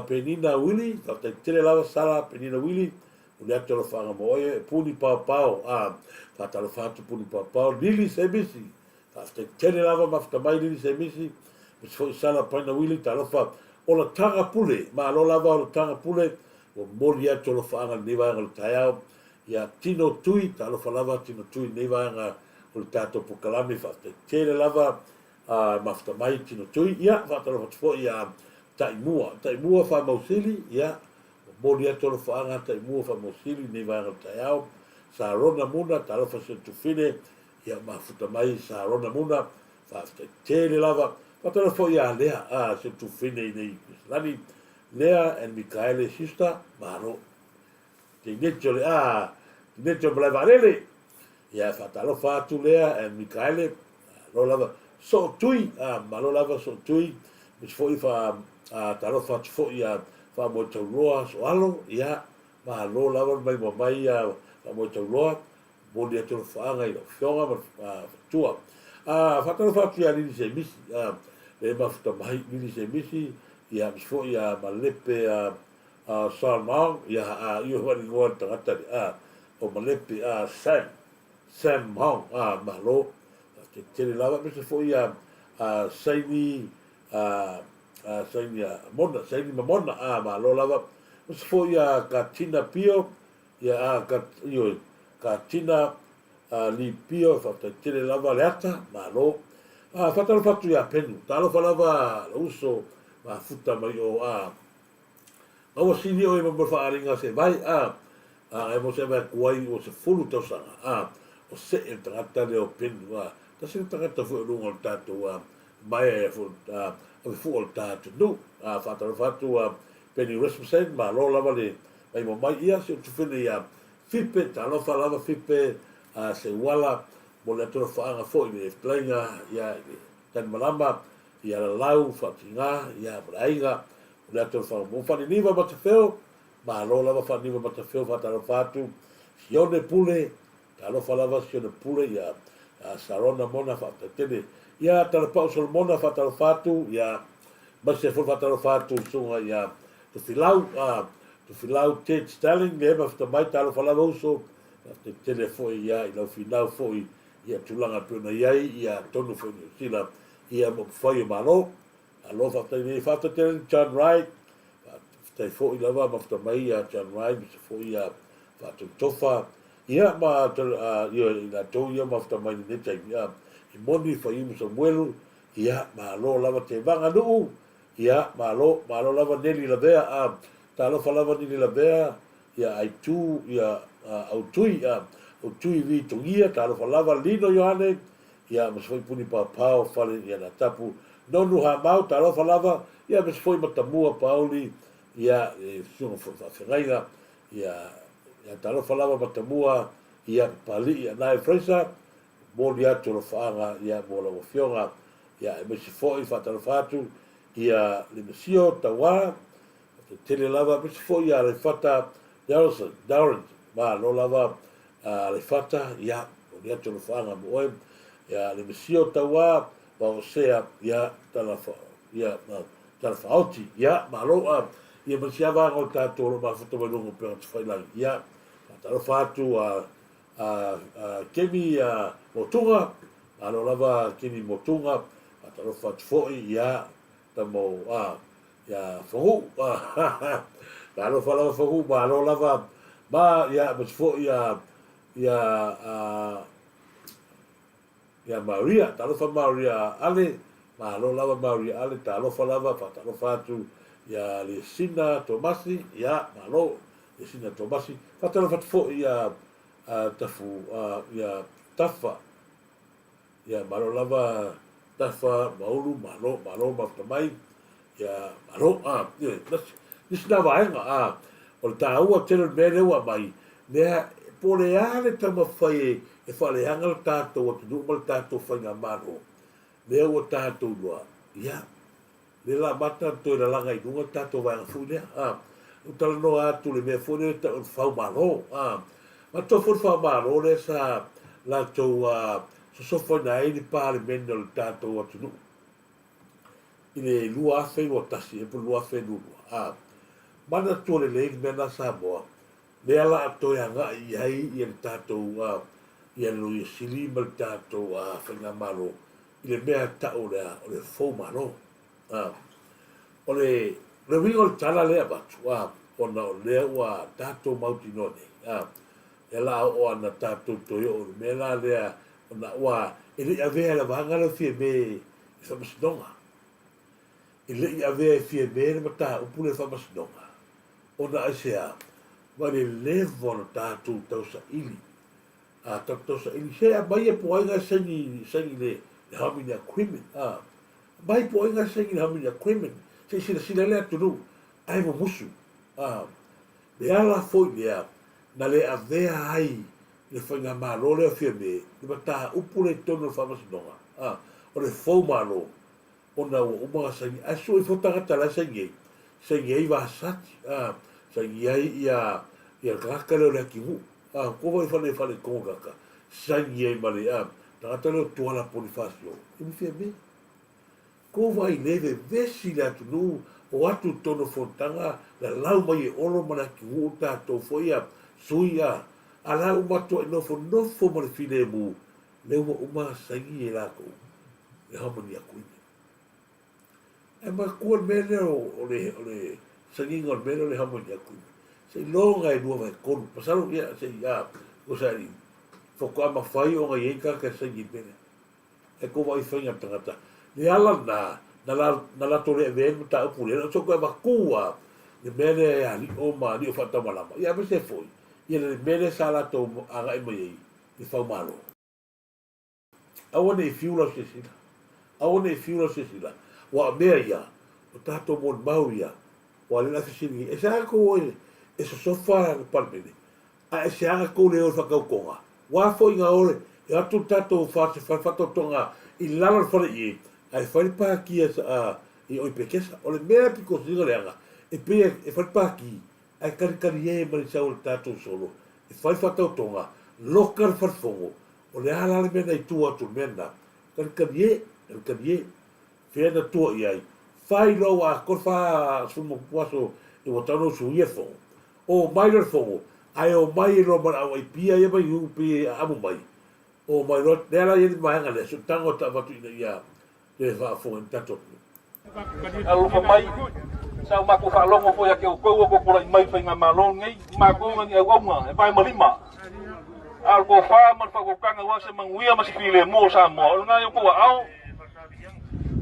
Speaker 2: Penina Willie, faafetai tele lava Sala Penina Willie, momoli atu alofaaga mo oe, Puni Paopao, faatalofa atu Puni Paopao, Lili Semisi, faafetai tele lava mafuta mai Lili Semisi, aemaise foi Sala Paina Willie, talofa Olataga Pule, malo lava Olataga Pule, ua momoli atu alofaaga i lenei vaega o le taeao, Ia Tino Tui, talofa lava Tino Tui i lenei vaega o le tatou polokalame, faafetai tele lava a mafuta mai Tino Tui. Ia, faatalofa atu foi ia Taimua, Taimua Faamausili, ia, momoli atu alofaaga Taimua Faamausili i lenei vaega o le taeao. Sarona Muna, talofa si ou tufine, ia mafuta mai Sarona Muna, faafetai tele lava. Faatalofa foi ia Lea, a si ou tufine i nei Kuisilani, Lea and Mikaele sister, malo. Tineti o le a, tineti o le malae vaalele. Ia, faatalofa atu lea and Mikaele, malo lava. Soo Tui, a, malo lava Soo Tui. Aemaise foi fa, a, talofa atu foi ia Faamoetauloa Soalo, ia, malo lava le maimoa mai ia Faamoetauloa. Momoli atu alofaaga i lau Afioga ma le Faletua. A, faatalofa atu ia Lili Semisi, a, le mafuta mai Lili Semisi, ia, aemaise foi ia Malepe, a, A Sam Hong, ia a io hoʻi ingoa le tagata le a o Malepe a Sam, Sam Hong, a malo, te tele lava aemaise foi a a Saini a a Saini a Mona, Saini ma Mona, a malo lava, aemaise foi a Katina Pio, ia a ka ioe Katina a Lee Pio, faafetai tele lava le ata, malo. A faatalofa atu ia Penu, talofa lava lou uso mafuta mai o a A ua sili oe ma mo faaaliga se vai, a, a e mo se vai atu ai ua 10 tausaga, a. o se'e le tagata lea o Penny ua tasi le tagata foi o luga o le tatou a maeaea foi a ave fua o le ta atunuu. A faatalofa atu a Penny Rasmussen, malo lava le maimoa mai. Ia si ou tufine ia Fipe, talofa lava Fipe a Seuala, mo le atolofaaga foi i le fetalaiga ia i le Tanimalama, ia Lalau Faatiga, ia ma le aiga, mo le atolofaaga mo Faaniniva Matafeo, malo lava Faaniniva Matafeo, faatalofa atu Sione Pule, Talofa lava si ona pule ia Sarona Mona faafetai tele ia Talapau Solomona faatalofa atu ia maise foi faatalofa atu susuga ia Tofilau Tofilau Ted Sterling le mafita mai talofa lava uso faafetai tele foi ia i lau finau foi ia tulaga pei ona iai ia tonu foi Niu Sila ia ma upufai o Malo Malo faafetai nei faafetai tele John Wright faafetai foi lava mafuta mai ia John Wright maise foi ia Faatotofa ia ma ia i latou ia mafuta mai lenei taimi a i moni Faiumu Samuelu ia malo lava Tevaga Nuu ia malo malo lava Neli Lavea a talofa lava Neli Lavea ia Aitu ia Autui a Autui Vi Togia talofa lava Lino Ioane ia ma se foi puni paopao fale ia na tapu Nonu Hamau talofa lava ia ma se foi Matamua Pauli ia le susuga foi faafeagaiga ia ia talofa lava Matamua ia Papalii Anae Fraser momoli atu alofaaga ia mo lau afioga ia aemaise foi faatalofa atu ia le Mesio Tauā tele lava aemaise foi ia Aleifata Darrelson Darren malo lava Aleifata ia momoli atu alofaaga mo oe ia le Mesio Tauā Vaosea ia tala ia tala faaoti ia malo a ia ma sia vaega o tatou o lo o mafuta mai luga o upega tafailagi ia faatalofa atu a a Kemi a Motuga malo lava Kemi Motuga faatalofa atu foi ia tamo a ia Fagu malo lava Fagu malo lava ma ia ma foi ia ia a Ia Maria, talofa Maria Ale, malo lava Maria Ale, talofa lava, faatalofa atu ia Lesina Tomasi, ia malo Lesina Tomasi, faatalofa atu foi ia Tafu, ia Tafa, ia malo lava Tafa Maulu, malo, malo mafuta mai, ia malo, ioe, nisi na vaega, o le taua tele o le mea lea ua aumai, mea, po o le a le taumafai e faaleaga le tatou atunuu ma le tatou faigamalo, lea ua tatou iloa, ia, lea la amata ona toe lalaga i luga le tatou vaega foi lea, a. Ou talanoa atu i le mea foi lea e tau o le faumalo, a. Manatua foi le faumalo lea sa latou sosofaina ai le Palemene o le tatou atunuu i le 2021 ea po o le 2022, a. Manatua lelei le mea lena Samoa, lea la a toe agai i ai ia le tatou a, ia le Loia Sili ma le tatou a Faigamalo i le mea e tau o le a, o le fou malo. A, o le, le uiga o le tala lea e avatu, a, ona o lea ua tatou mautinoa nei, a, lea la a oo ana tatou toe oo i le mea la lea, ona ua, e le i avea e le vaega lea o Fiame i le Faamasinoga. E le i avea e Fiame le mataupu lea i le Faamasinoga. Ona aisea? Ua le leva ona tatou tausaili, a tatou tausaili, se aumai ia po o ai na e saini, saini le, le Harmony Agreement, a, aumai po o ai na e saini le Harmony Agreement, se i silasila ai le atunuu, ae mumusu, a, le ala foi lea na le avea ai le faigamalo lea o Fiame le mataupu lea i totonu o le Faamasinoga, a, o le fou malo, ona ua uma ona saini, ae sue ifo tagata la e saini ai, saini ai Vasati, a, saini ai ia, ia le tagata lea o Leatinuu, a, kua vai fale fale i kaka, saini ai ma le, a, tagata lea o Tuala Ponifasio, e mi Fiame. Kua vai le vevesi le atunuu, o atu i totonu o fonotaga, lalau mai e Olo ma Leatinuu tatou foi a, sui a, a la ua matuai nofonofo ma le filemu, lea ua uma ona saini e latou le Harmony Agreement. Ae manatua le mea lea o le, o le sainiga o le mea lea o le Harmony Agreement. Seiloga e 2/3. Masalo, ia, se i, a, o sa i, faatoa mafai ona i ai tagata e saini i le mea lea. Ae kou vaai i faiga a le tagata. Le ala lena, na, la, na latou le avea ai le mataupu lea, na o se toe avatu lava le mea lea e alio ma alio faatamalama. Ia aemaise foi, ia le mea lea sa latou agai mai ai, le faumalo. Aua ne i fiu lau silasila. Aua ne i fiu lau silasila. Aua o mea ia, o tatou molimau ia, ua lea la fesiligia, e seaga kou o e sosofa le Palemene, ae e seaga kou le o i le faatautoga? Ua foi na o le e o atu le tatou faatautoga i lalo o le fale i, ae fai le pati a i o i Pekesa. O le mea e pito sili ona leaga, e pei e fai le pati, ae talitali e ma le sau o le tatou solo e fai le faatautoga, loka le fale fono, O le a la le mea na i tua atu o le mea lena? Talitali e, talitali e. Fea na tua i ai? Fai loa ua atoa le 40 aso e ua tatau ona usuia le fono. Omai loa le fono, ae omai ai loa ma le au aipia ia mai nuu pei e aamo mai. Omai loa, lea la e i ai le vaega lea, si ou tago e avatu ina ia toe faafofoga i le tatou atunuu.
Speaker 5: Alofa mai, sa o matou faalogo foi ia te outou ua tou tulai mai i le faigamalo lenei, o matou na ni auauna e vae ma lima, a o le tofa ma le faautautaga aua se manuia ma se filemu o Samoa, o lena i outou aao. O le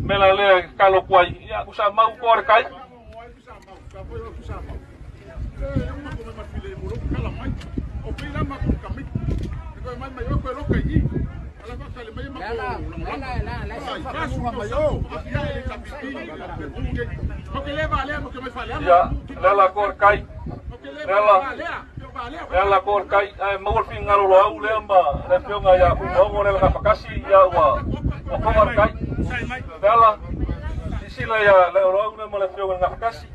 Speaker 5: mea la lea e tatalo atu ai, ia Tuisamau toa le tai. Ia, Leala toa le tai. Leala, Leala toa le tai. Ae maua le finagalo o Loau lea ma le afioga ia Fuimaono lea le gafatasi, ia ua ua toa le tai. Leala, silasila ia Loau lea ma le afioga i le gafatasi.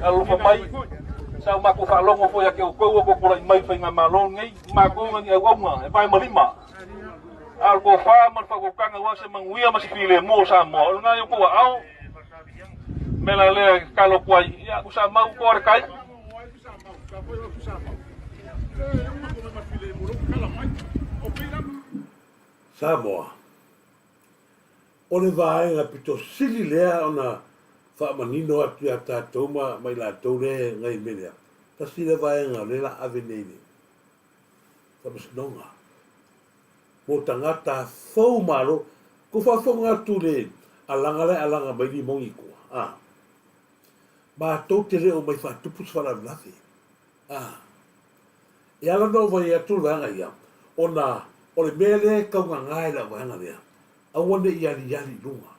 Speaker 5: Alofa mai, sa o matou faalogo foi ia te outou ua tou tulai mai i le faigamalo lenei, o matou na ni auauna e vae ma lima, a o le tofa ma le faautautaga aua se manuia ma se filemu o Samoa, o lena i outou aao. O le mea la lea e tatalo atu ai, ia Tuisamau toa le tai.
Speaker 2: Samoa. O le vaega pito sili lea ona faamanino atu ia tatou ma ma i latou lea e gai mea lea, tasi lea vaega o lea la ave nei i le Faamasinoga mo tagata fou malo. Kou faafofoga atu i le alaga la e alaga mai Limogi i tua, a. Matou te le omai faatupu se faalavelave. A. E ala ona ou vaai atu le vaega ia, ona o le mea lea e taugāgā i lau vaega lea, aua ne i aliali i luga.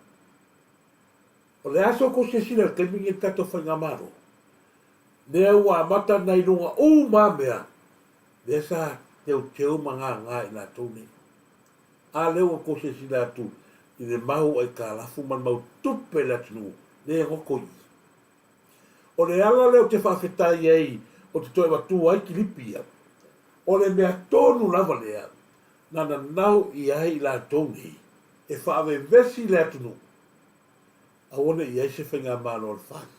Speaker 2: O le a se tou silasila i le taimi lenei i le tatou Faigamalo? Lea ua amata ona i luga uma lava mea, lea sa teuteu ma gāgā i latou nei. A lea ua tou silasila atu i le mau aitalafu ma le mau tupe a le atunuu, lea e goto i i. O le ala lea ou te faafetai ai ou te toe avatua ai kilipi ia, o le mea tonu lava lea na nanau i ai i latou nei e faavevesi le atunuu, aua ne i i ai se faigamalo a le FAST.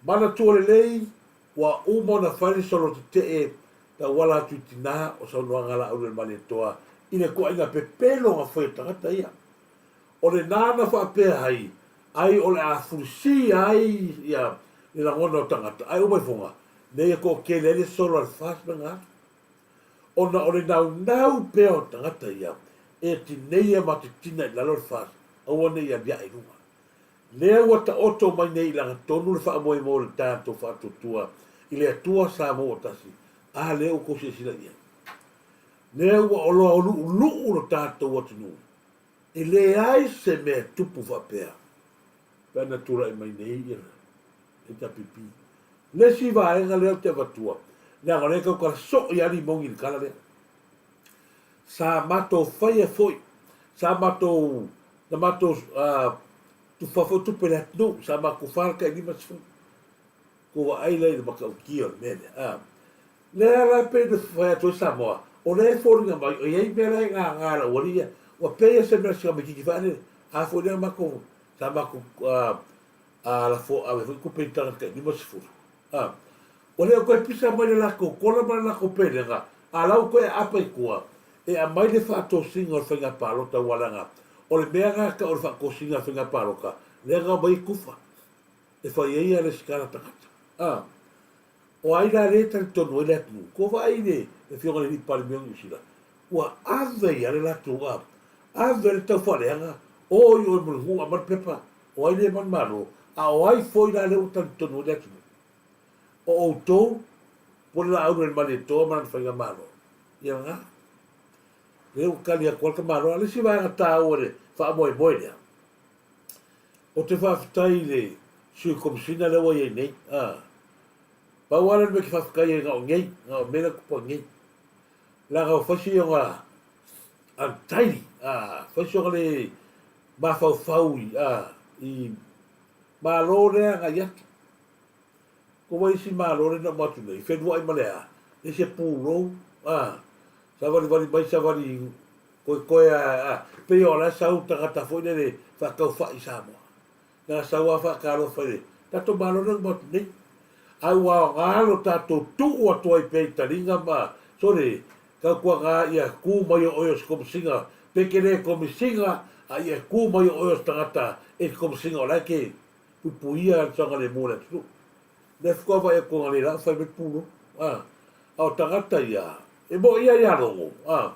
Speaker 2: Manatua lelei, ua uma ona fai le solo tetee tauala atu i tina o saunoaga a Laaulialemalietoa i le toaiga pepelo na fai e tagata ia. O lena na faapea ai, ai o le a fulisia ai ia le lagona o tagata, ae uma ifoga, nei e toatele ai le solo a le FAST ma galo. Ona o le naunau pea o tagata ia e tineia ma titina i lalo le FAST, aua ne i aliae i luga. Lea ua taoto mai nei i lagatonu le faamoemoe o le tatou faatuatua i le Atua Samoa ua tasi, a lea ua tou silasila i ai. Lea ua oloa lu'ulu'u lo tatou atunuu, E leai se mea e tupu faapea pe ana tulai mai nei ia HRPP. Le isi vaega lea ou te avatua, leaga o lea e tautala soo ia Limogi i le tala lea. Sa matou faia foi, sa matou, na matou tufa foi tupe i le atunuu, sa matou tufa le tai 50. Kou vaai la i le matautia o le mea lea. Lea la e pei ona fai atu ai Samoa, o lea e foliga mai o i ai mea la e gaga e le aualii ia, ua pei lava se mea o si tamaitiiti foi lele, a foi lea matou, sa matou lafo ave foi tupe i tagata tai 50, a, ua le o toe pisa mai le latou kola ma le latou pelega, a la ua toe aapa i tua, e aumai le faatosina o le faiga palota aua leaga o le mea lena e tau o le faatosina o le faiga palota, lea na omai ai tufa e fai ai ia resitala tagata, a. O ai la lea e talitonu ai le atunuu? Kua vaai le Afioga i le Alii Palemia o Niu Sila, ua ave i ai le latou a, ave le taufaaleaga, o i oe Mulinuu aumai le pepa, o ai lea e manumalo, a o ai foi la lea ua talitonu ai le atunuu? O outou, po o le Laauli o le Malietoa ma lana faigamalo. Ia lena. Lea ua tali atu ai le tamaloa. A o le isi vaega taua o le faamoemoe lea, ou te faafetai i le Sui Komesina lea ua i ai nei. A, pau lava lea o le mea ou te faafetai ai na o nei, na o mea lea tupu ai nei. Leaga ua fai si ona untidy, a, fai si ona le mafaufau i, a, i Malo lea agai atu. Ko wai isi Malo lea na uma atu nei, feluai ma le a, le se pulou, a, savalivali mai savali koekoe a, a, pei o la e sau tagata foi lele faataufai i Samoa. Na sau a faatalofa i le tatou Malo lea na uma atu nei. Ae ua aoga lo tatou tuu atu ai pea i taliga ma, sole, tautuana ia tu mai o oe o se komisiga, pe te le komisiga, a ia tu mai o oe o se tagata e te komisiga o la e te puipuia le saogalemu o le atunuu. Lea faatoa vaai atu analeila o fai mai le pulou, a, a o tagata ia, e moʻi ia ia Logo, a,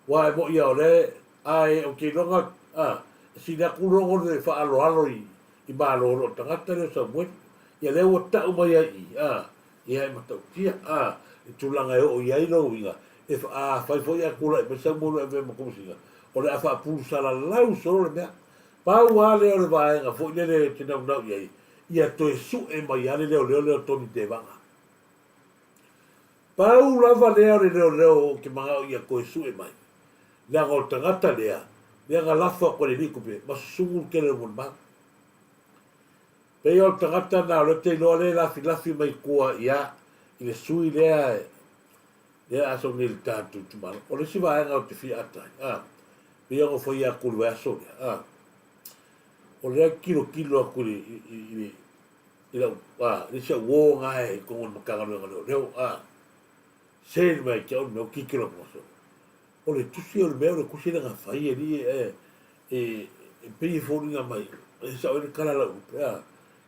Speaker 2: aua e moʻi ia o lea, ae ou te iloa a, e sili atu Logo le faaaloalo i, i Malo i lo le tagata lea o Samueli. Ia lea ua tau mai ai i i, a, ia e matautia, a, le tulaga e oo i ai lou uiga, e, a fai foi ae tulai mai Samueli e avea ma Komesina, o le a faapulu-salalau solo le mea. Pau lava lea o le vaega foi lele e te naunau i ai, ia toe sue mai lava le leoleo lea o Tony Tevaga. Pau lava lea o le leoleo ou te manao ia toe sue mai, leaga o le tagata lea, lea na lafo atu e le alii tupe, ma susugu le tele o le molimau. Pei o le tagata na o lea te iloa lea e lafilafi mai tua ia i le sui lea lea a sau nei i le tatou itumalo. O le isi vaega ou te fia ata ai, a, pei ona fai atu i le vaiaso lea, a, o lea tilotilo atu i le, i, i, i, i lau, a, le isi au uo na e i totonu o le Matagaluega o Leoleo, a, se mai te au le mea o tilotilo atu aso. O le tusi o le mea o le tusi lea na fai e alii e, e, e pei e foliga mai, e sao ai le tala a lau lupe, a,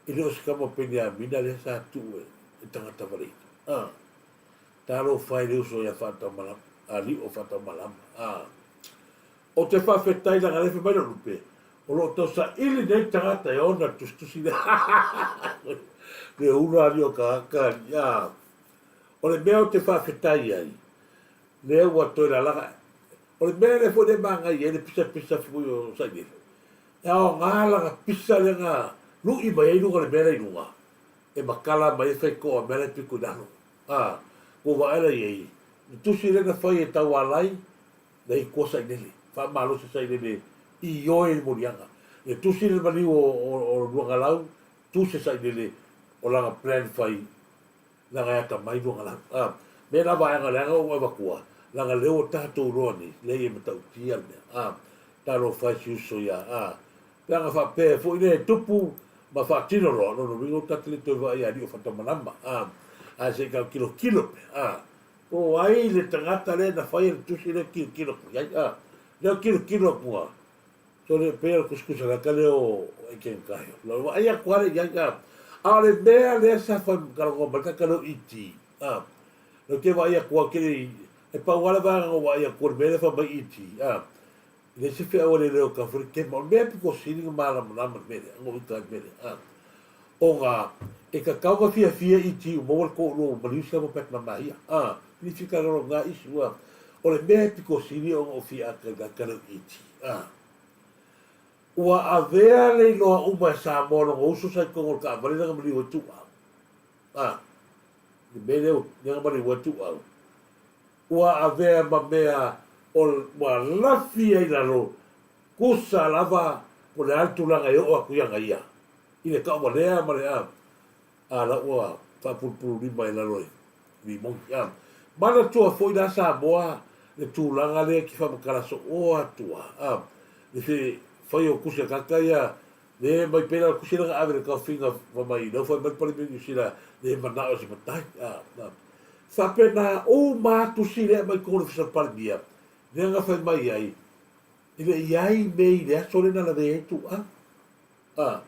Speaker 2: e le o se tama Peniamina lea sa tuu e, e tagata vale ina, a. Talofa e le uso ia Faataumalama, alii o Faataumalama, a. Ou te faafetai leaga lea fai mai lou lupe, o lo o tau saili nei tagata e ona le tusitusi lea. Le ula alii o tagata alii, a. O le mea ou te faafetai ai, lea ua toe lalaga, o le mea lea foi lea e manaia ai le pisapisa foi o Sailele, e aoga lana pisa lea na lui mai ai luga o le mea la i luga, e matala mai ai faitoa o mea la e pito i lalo. A, ua vaai la i ai, le tusi lea na fai e Taualai, na i tua Sailele, faamalosi Sailele i oe i moliaga. Le tusi le maliu o, o, o Luagalau, tusi Sailele o lana plan fai, leaga e atamai Luagalau. A, mea la vaega leaga ua avatua, leaga lea ua tatou iloa nei, leai e matautia le mea. A, talofa e si uso ia, a, Pe ana faapea foi lea e tupu ma faatino loa, lona uiga ua ta te le toe vaai ia Alii o Fatamalama, a, ae se i tau tilotilo pea, a, po o ai le tagata lea na faia le tusi lea tilotilo atu i ai, a, lea o tilotilo atu a, sole pei o le tusitusalaka lea o Etienne Kaio, lau vaai atu lava lea i ai, a, a o le mea lea sa fai talanoa mai le tagata lea o ET, a, lea ou te vaai atu lava ou te le i, e pau lava le vaega na ou vaai atu o le mea lea fai mai ET, a, E leai se feau a le leo ka fai kema. O le mea pito sili na malamalama le mea lea, na uita ai le mea lea. Ona e tatau na fiafia i ti u maua le toalua ua maliu sia ma Pat Mamahia. Ni fika roro nga isu. O le mea pito sili ona o fia ata i la leo i ti. Ua avea le iloa uma e Samoa lona uso sa i totonu o le taavale lea na maliu ai Tuuau. Le mea lea na maliu ai Tuuau. Ua avea ma mea o ua lafi ai lalo, tusa lava po le a le tulaga e oo atu i ana ia, i le tauvalea ma le a, a la ua faapulupululima i lalo e limoni. A manatua foi la Samoa le tulaga lea ki faamatala sooa atu a, a le fe fai o tusi a tagata ia, le mai pei la o le tusi lea na ave i le taofiga fai mai lau fai mai le Palemene Niu Sila le manao i se matai, a, a. Faapena uma lava tusi lea aumai totonu o le Ofisa o le Palemia, lea na fai mai ai, e le i ai mei i le aso lea na lavea ai Tuuau. A,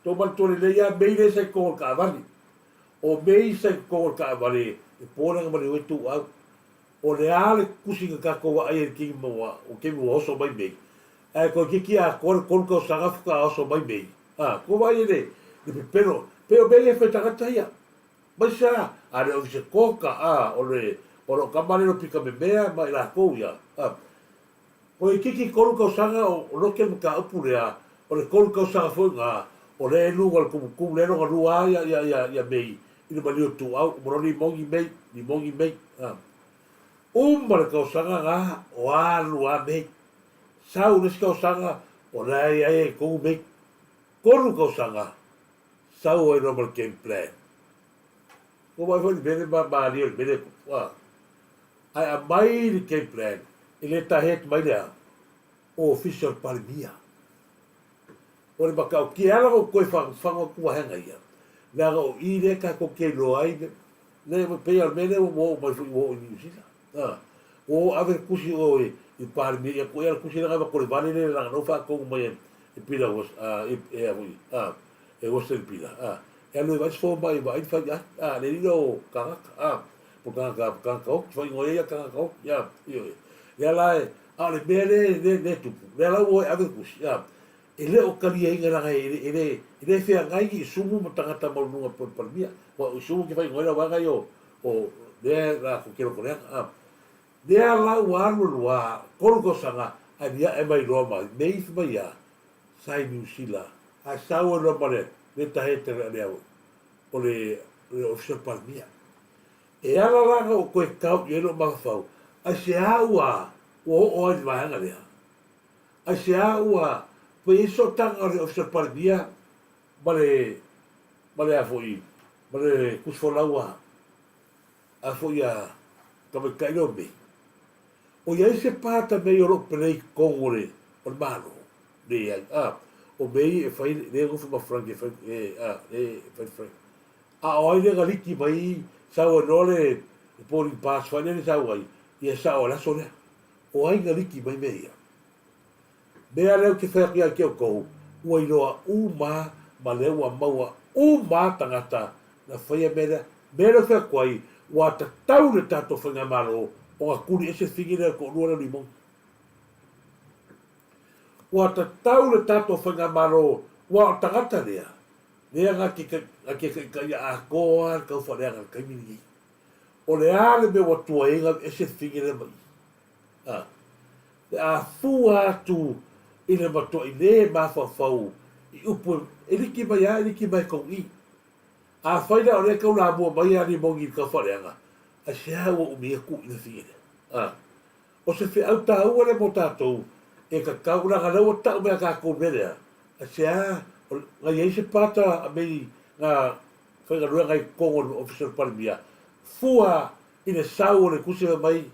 Speaker 2: tou manatua lelei lava mei lea sa i totonu o le taavale. O mea ia sa i totonu o le taavale e po lea na maliu ai Tuuau. O le a le tusi na tatou vaai ai i le taimi ma ua, o taimi ua oso mai Mei, ae toeitiiti atoa le tolu tausaga faatoa oso mai Mei, a, tou vaai i le, le pepelo, pei o mea ia e fai tagata ia. Mai sa, a le o i se koka, a, o le, o lou tama lea o le pita memea ma i latou ia, a. Toeitiiti tolu tausaga o lote le mataupu lea, o le tolu tausaga foi lena, o lea e luga o le tumutumu lea lona lua lava ia, ia, ia Mei i le maliu o Tuuau, uma loa limoni Mei, limoni Mei, a. Uma le tausaga lena, o alu lava Mei. Sau le isi tausaga, o la e i ai i totonu Mei. Tolu tausaga, sau ai loa ma le game plan. Ua vaai foi i le mea lea malie o le mea lea e tupu, a. Ae aumai le game plan e le tahe atu mai le a? Ofisa o le Palemia. O le matautia e ala ona ou toe fagufagu atu vaega ia, leaga o i lea tatou te iloa ai le, le pei lava o le mea lea ua oo mai foi ua oo i Niu Sila. A, ua o ave le tusi o i le Palemia, ia tuuina le tusi lea na avatu e le vale lea leaga na ua faatonu mai e Pila a, e a foi, a, e Western Pila, a, e alu e vaai se fomai e vaai le faiai, a, le alii lea o tagata, a. Po tagata, tagata oti, faaigoa ai ia tagata oti, a, ioe. Lea la e, a o le mea lea, lea, lea e tupu, lea la ua o e ave le tusi, a, e le o taliaina leaga e, e, le, e le feagai ni isumu ma tagata maualuluga pei o le Palemia. Aua o isumu ke faaigoa ai la vaega ia o, o lea la ko ke lotoleaga, a. Lea la ua alu alu a, tolu tausaga, ae liae mai loa ma mea ifo mai a, sa i Niu Sila, ae sau ai loa ma le, le tahe lea o le, le Ofisa o le Palemia. E ala la na ou toe tau i ai lou mafaufau, aisea ua ua oo ai i le vaega lea? Aisea ua ua i ai sootaga o le Ofisa o le Palemia ma le ma le a foi ma le tusi folau a a foi a tamaitai lea o Mei? O i ai se pata mei o loo pelei i totonu o le o le Malo? Leai. A, o Mei e fai lea e nofo ma Frank e fai e a e fai Frank. A o ai lea na liki mai sau ai loa le boarding pass foi lele sau ai, ia sao ai le aso lea. O ai na liki mai mea ia? Mea lea ou te fai atu ia te outou, ua iloa uma ma lea ua maua uma tagata na faia mea lea. Mea lea ou te fai atu ai, ua tatau le tatou faigamalo ona tuli ese le figi lea o le toalua lea o Limoni. Ua tatau le tatou faigamalo, ua o le tagata lea, Lea na te taitaia atoa le taufaaleaga i le taimi lenei. O le a le mea ua tuai ai na aveese le fine lea mai i? A. Pe a fua atu i le matuai le mafaufau i upu e liki mai a e liki mai tou i. Afai la o lea e tau lamua mai a Limoni i le taufaaleaga, aisea ua umi ai tuu i le fine lea? A. O se feau taua lea mo tatou e tatau, leaga lea ua tau mai a tatou mea lea, aisea na i ai se pata a mei na faigaluega i totonu o le Ofisa o le Palemia, fua i le sau o le tusi fai mai,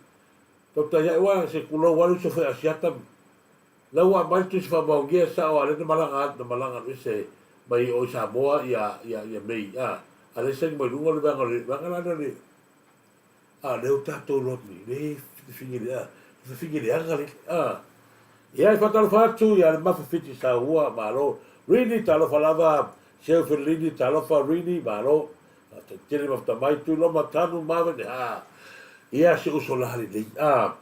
Speaker 2: tautai ae ua se tulou lava le uso foi Asiata, la ua aumai le tusi faamaonia e sao a lea na malaga atu, na malaga alu ese mai o i Samoa ia, ia, ia mei, a, a lea saini mai luga le vaega o le, vaega la lea o le, A lea ua tatou iloa atu nei, le fafine le leaga le, a. Ia e faatalofa atu ia le Mafa Fiti Saua, malo. Rini, talofa lava, Seu Felini, talofa Rini, malo. Faafetai tele mafuta mai, Tuiloma, Tanu, Mavene, a. Ia si uso la lelei, a.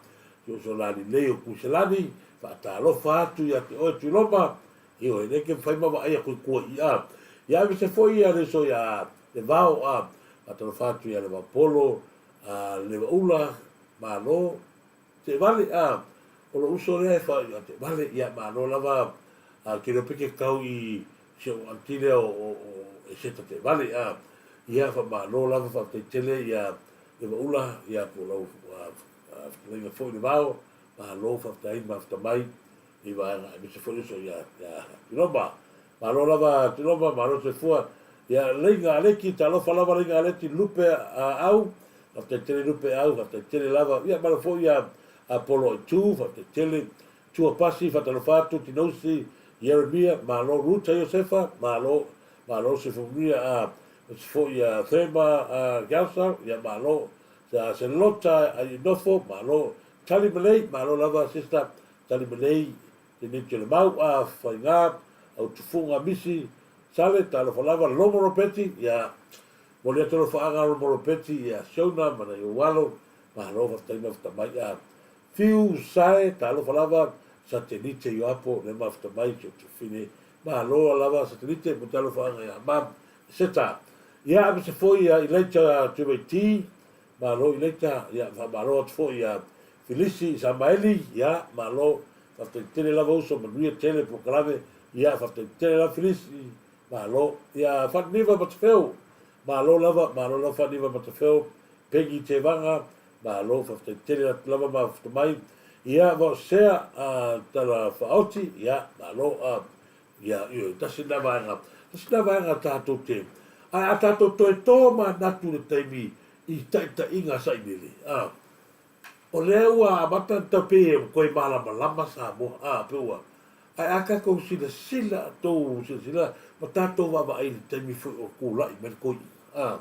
Speaker 2: Si uso la lelei o Kuiselani, faatalofa atu ia te oe Tuiloma, ioe, le ke mafai ma vaai atu i tua i, a. Ia aemaise foi ia le uso ia Le Vao, a. Faatalofa atu ia Levaopolo, a Levaula, malo. Teevale, a. O lou uso lea e fa ia Teevale, ia malo lava, a ke leo pe ke kau i si ou aunty lea o, o, o Eseta Teevale, a. Ia faamalo lava faafetai tele ia Levaula, ia po lau fetalaiga foi Le Vao, malo faafetai mafuta mai i vaega aemaise foi uso ia, ia Tiloma. Malo lava Tiloma, malo soifua. Ia Leiga Aleki, talofa lava Leiga Aleki, Lupe Au, faafetai tele Lupe Au, faafetai tele lava. Ia malo foi ia Apolo Aitu, faafetai tele. Tua Pasi, faatalofa atu, Tinousi, Ieremia, malo. Ruta Iosefa, malo, malo soifua manuia. A aemaise foi ia Thema Galsar, ia malo. Selota Ainofo, malo. Tali Malei, malo lava sister Tali Malei, Teneti o le Mau, a Faiga, Autufuga Misi, Sale, talofa lava, Lomo Ropeti, ia, Momoli atu alofaaga o Molopeti ia Siona ma nai ou alo, malo faafetai mafuta mai. A Fiu Sae, talofa lava, Satelite Ioapo lea mafuta mai si ou tufine, malo lava Satelite mo te alofaaga ia Mam Seta. Ia aemaise foi ia Ilaita Tuimaiti, malo Ilaita, ia faamalo atu foi ia Filisi Samaeli, ia malo, faafetai tele lava uso, manuia tele polokalame, ia faafetai tele lava Filisi, Malo. Ia Faaniva Matafeo. Malo lava, malo lava Faaniva Matafeo. Peggy Tevaga, malo, faafetai tele atu lava mafuta mai. Ia Vaosea Tala Faaoti, ia malo. Ia, ioe, tasi lena vaega, tasi lena vaega tatou te, ae a tatou toe tomanatu i le taimi i taitaiga sailele, a, O lea ua amata ona tau pei e toe malamalama Samoa, a, pei ua, ae a tatou silasila, tou silasila ma tatou vaavaai i le taimi foi o tulai mai le toeaina, a,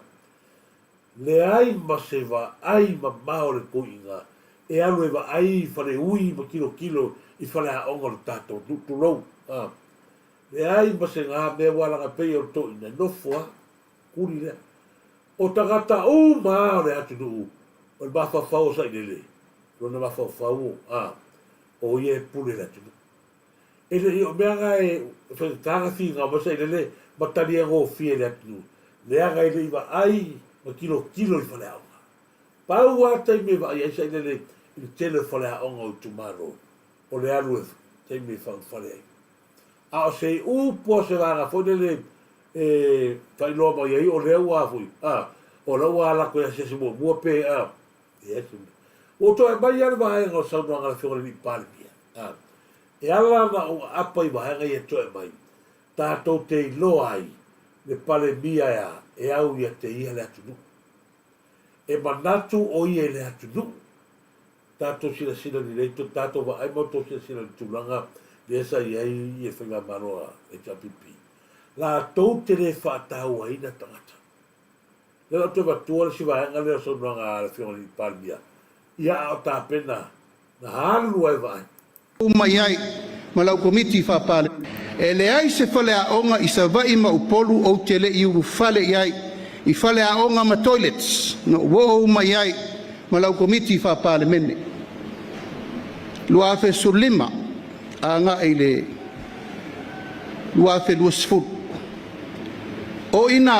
Speaker 2: leai ma se vaai mamao o le toeaina e alu e vaai i faleui ma tilotilo i faleaoga o le tatou nuu, tulou, a, leai ma se na mea ua laga pei o le toeaina e nofo lava, kuli lea. O tagata uma lava o le atunuu, o le mafaufau o Sailele, lona mafaufau a, o ia e pule i le atunuu. E le i o mea na e faigata na finau mai Sailele ma taliagofie i le atunuu, leaga e le i vaai ma tilotilo i faleaoga. Pau lava taimi e vaai ai Sailele i le tele o faleaoga o itumalo, o le alu e taimi e faaulufale ai. A o se upu a se vaega foi lele e faailoa mai ai o lea ua foi, a, o lea ua ala atu e asiasi muamua pe a, leai se mea. Ua ou toe aumai lava le vaega o le saunoaga a le Afioga i le Alii Palemia, a, e ala ona ou aapa i vaega ia e toe aumai, tatou te iloa ai le Palemia e a, e au ia te ia le atunuu. E manatu o ia i le atunuu. Tatou silasila lelei, tatou vaai ma outou silasila i le tulaga lea sa i ai le Faigamalo a HRPP. Latou te le faatauaina tagata. Lea la ou te avatua le isi vaega lea o saunoaga a le Afioga i le Palemia, ia a o tapena na alu lava e vaai.
Speaker 4: Uma i ai ma lau Komiti Faa-Palemene. E leai se faleaoga i Savaii ma Upolu ou te le i ulufale i ai i faleaoga ma toilets na ou oo uma i ai ma lau Komiti Faa-Palemene. 2015 agai i le 2020. O i ina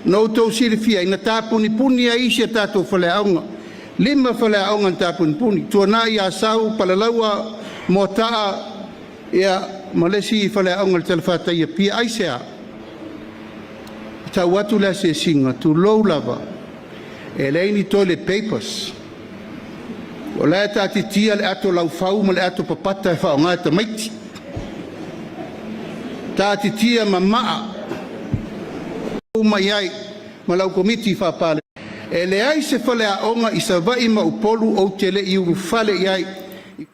Speaker 4: na outou silafia ai na tapunipuni ai isi a tatou faleaoga, lima faleaoga na tapunipuni, Tuanai, Asau, Palalaua, Moataa, ia ma le isi faleaoga i le talafatai i Apia. Aisea? E tau atu le asiasiga, tulou lava, e leai ni toilet papers. O la e taatitia le ato laufau ma le ato papata e faaaoga e tamaiti. Taatitia mamaa uma i ai ma lau Komiti Faa-Palemene. E leai se faleaoga i Savaii ma Upolu ou te le i ulufale i ai i.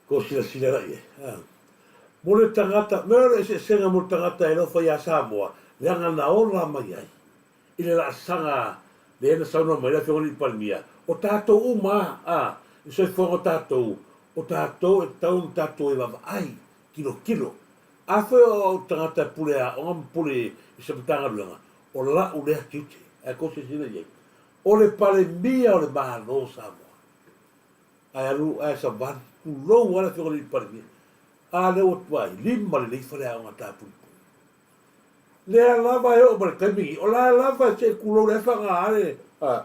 Speaker 2: Ko silasila la i ai. Mo le tagata, mea o le eseesega mo le tagata e alofa iā Samoa, leaga na ola mai ai i le laasaga lea na saunoa mai ai le Afioga i le Alii Palemia, o tatou uma a, i le soifuaga o tatou, o tatou e tatau ona tatou e vaavaai, tilotilo. Afai o au tagata e pule aoga ma pule i se Matagaluega, o la'u lea tiute, ae kou silasila i ai, o le Palemia o le Malo o Samoa, ae alu ae savali, tulou lava le Afioga i le Alii Palemia, a lea ua vaai, lima lelei faleaoga tapunipuni. Lea lava e oo mai le taimi lenei, o la lava se i tulou lea faga le a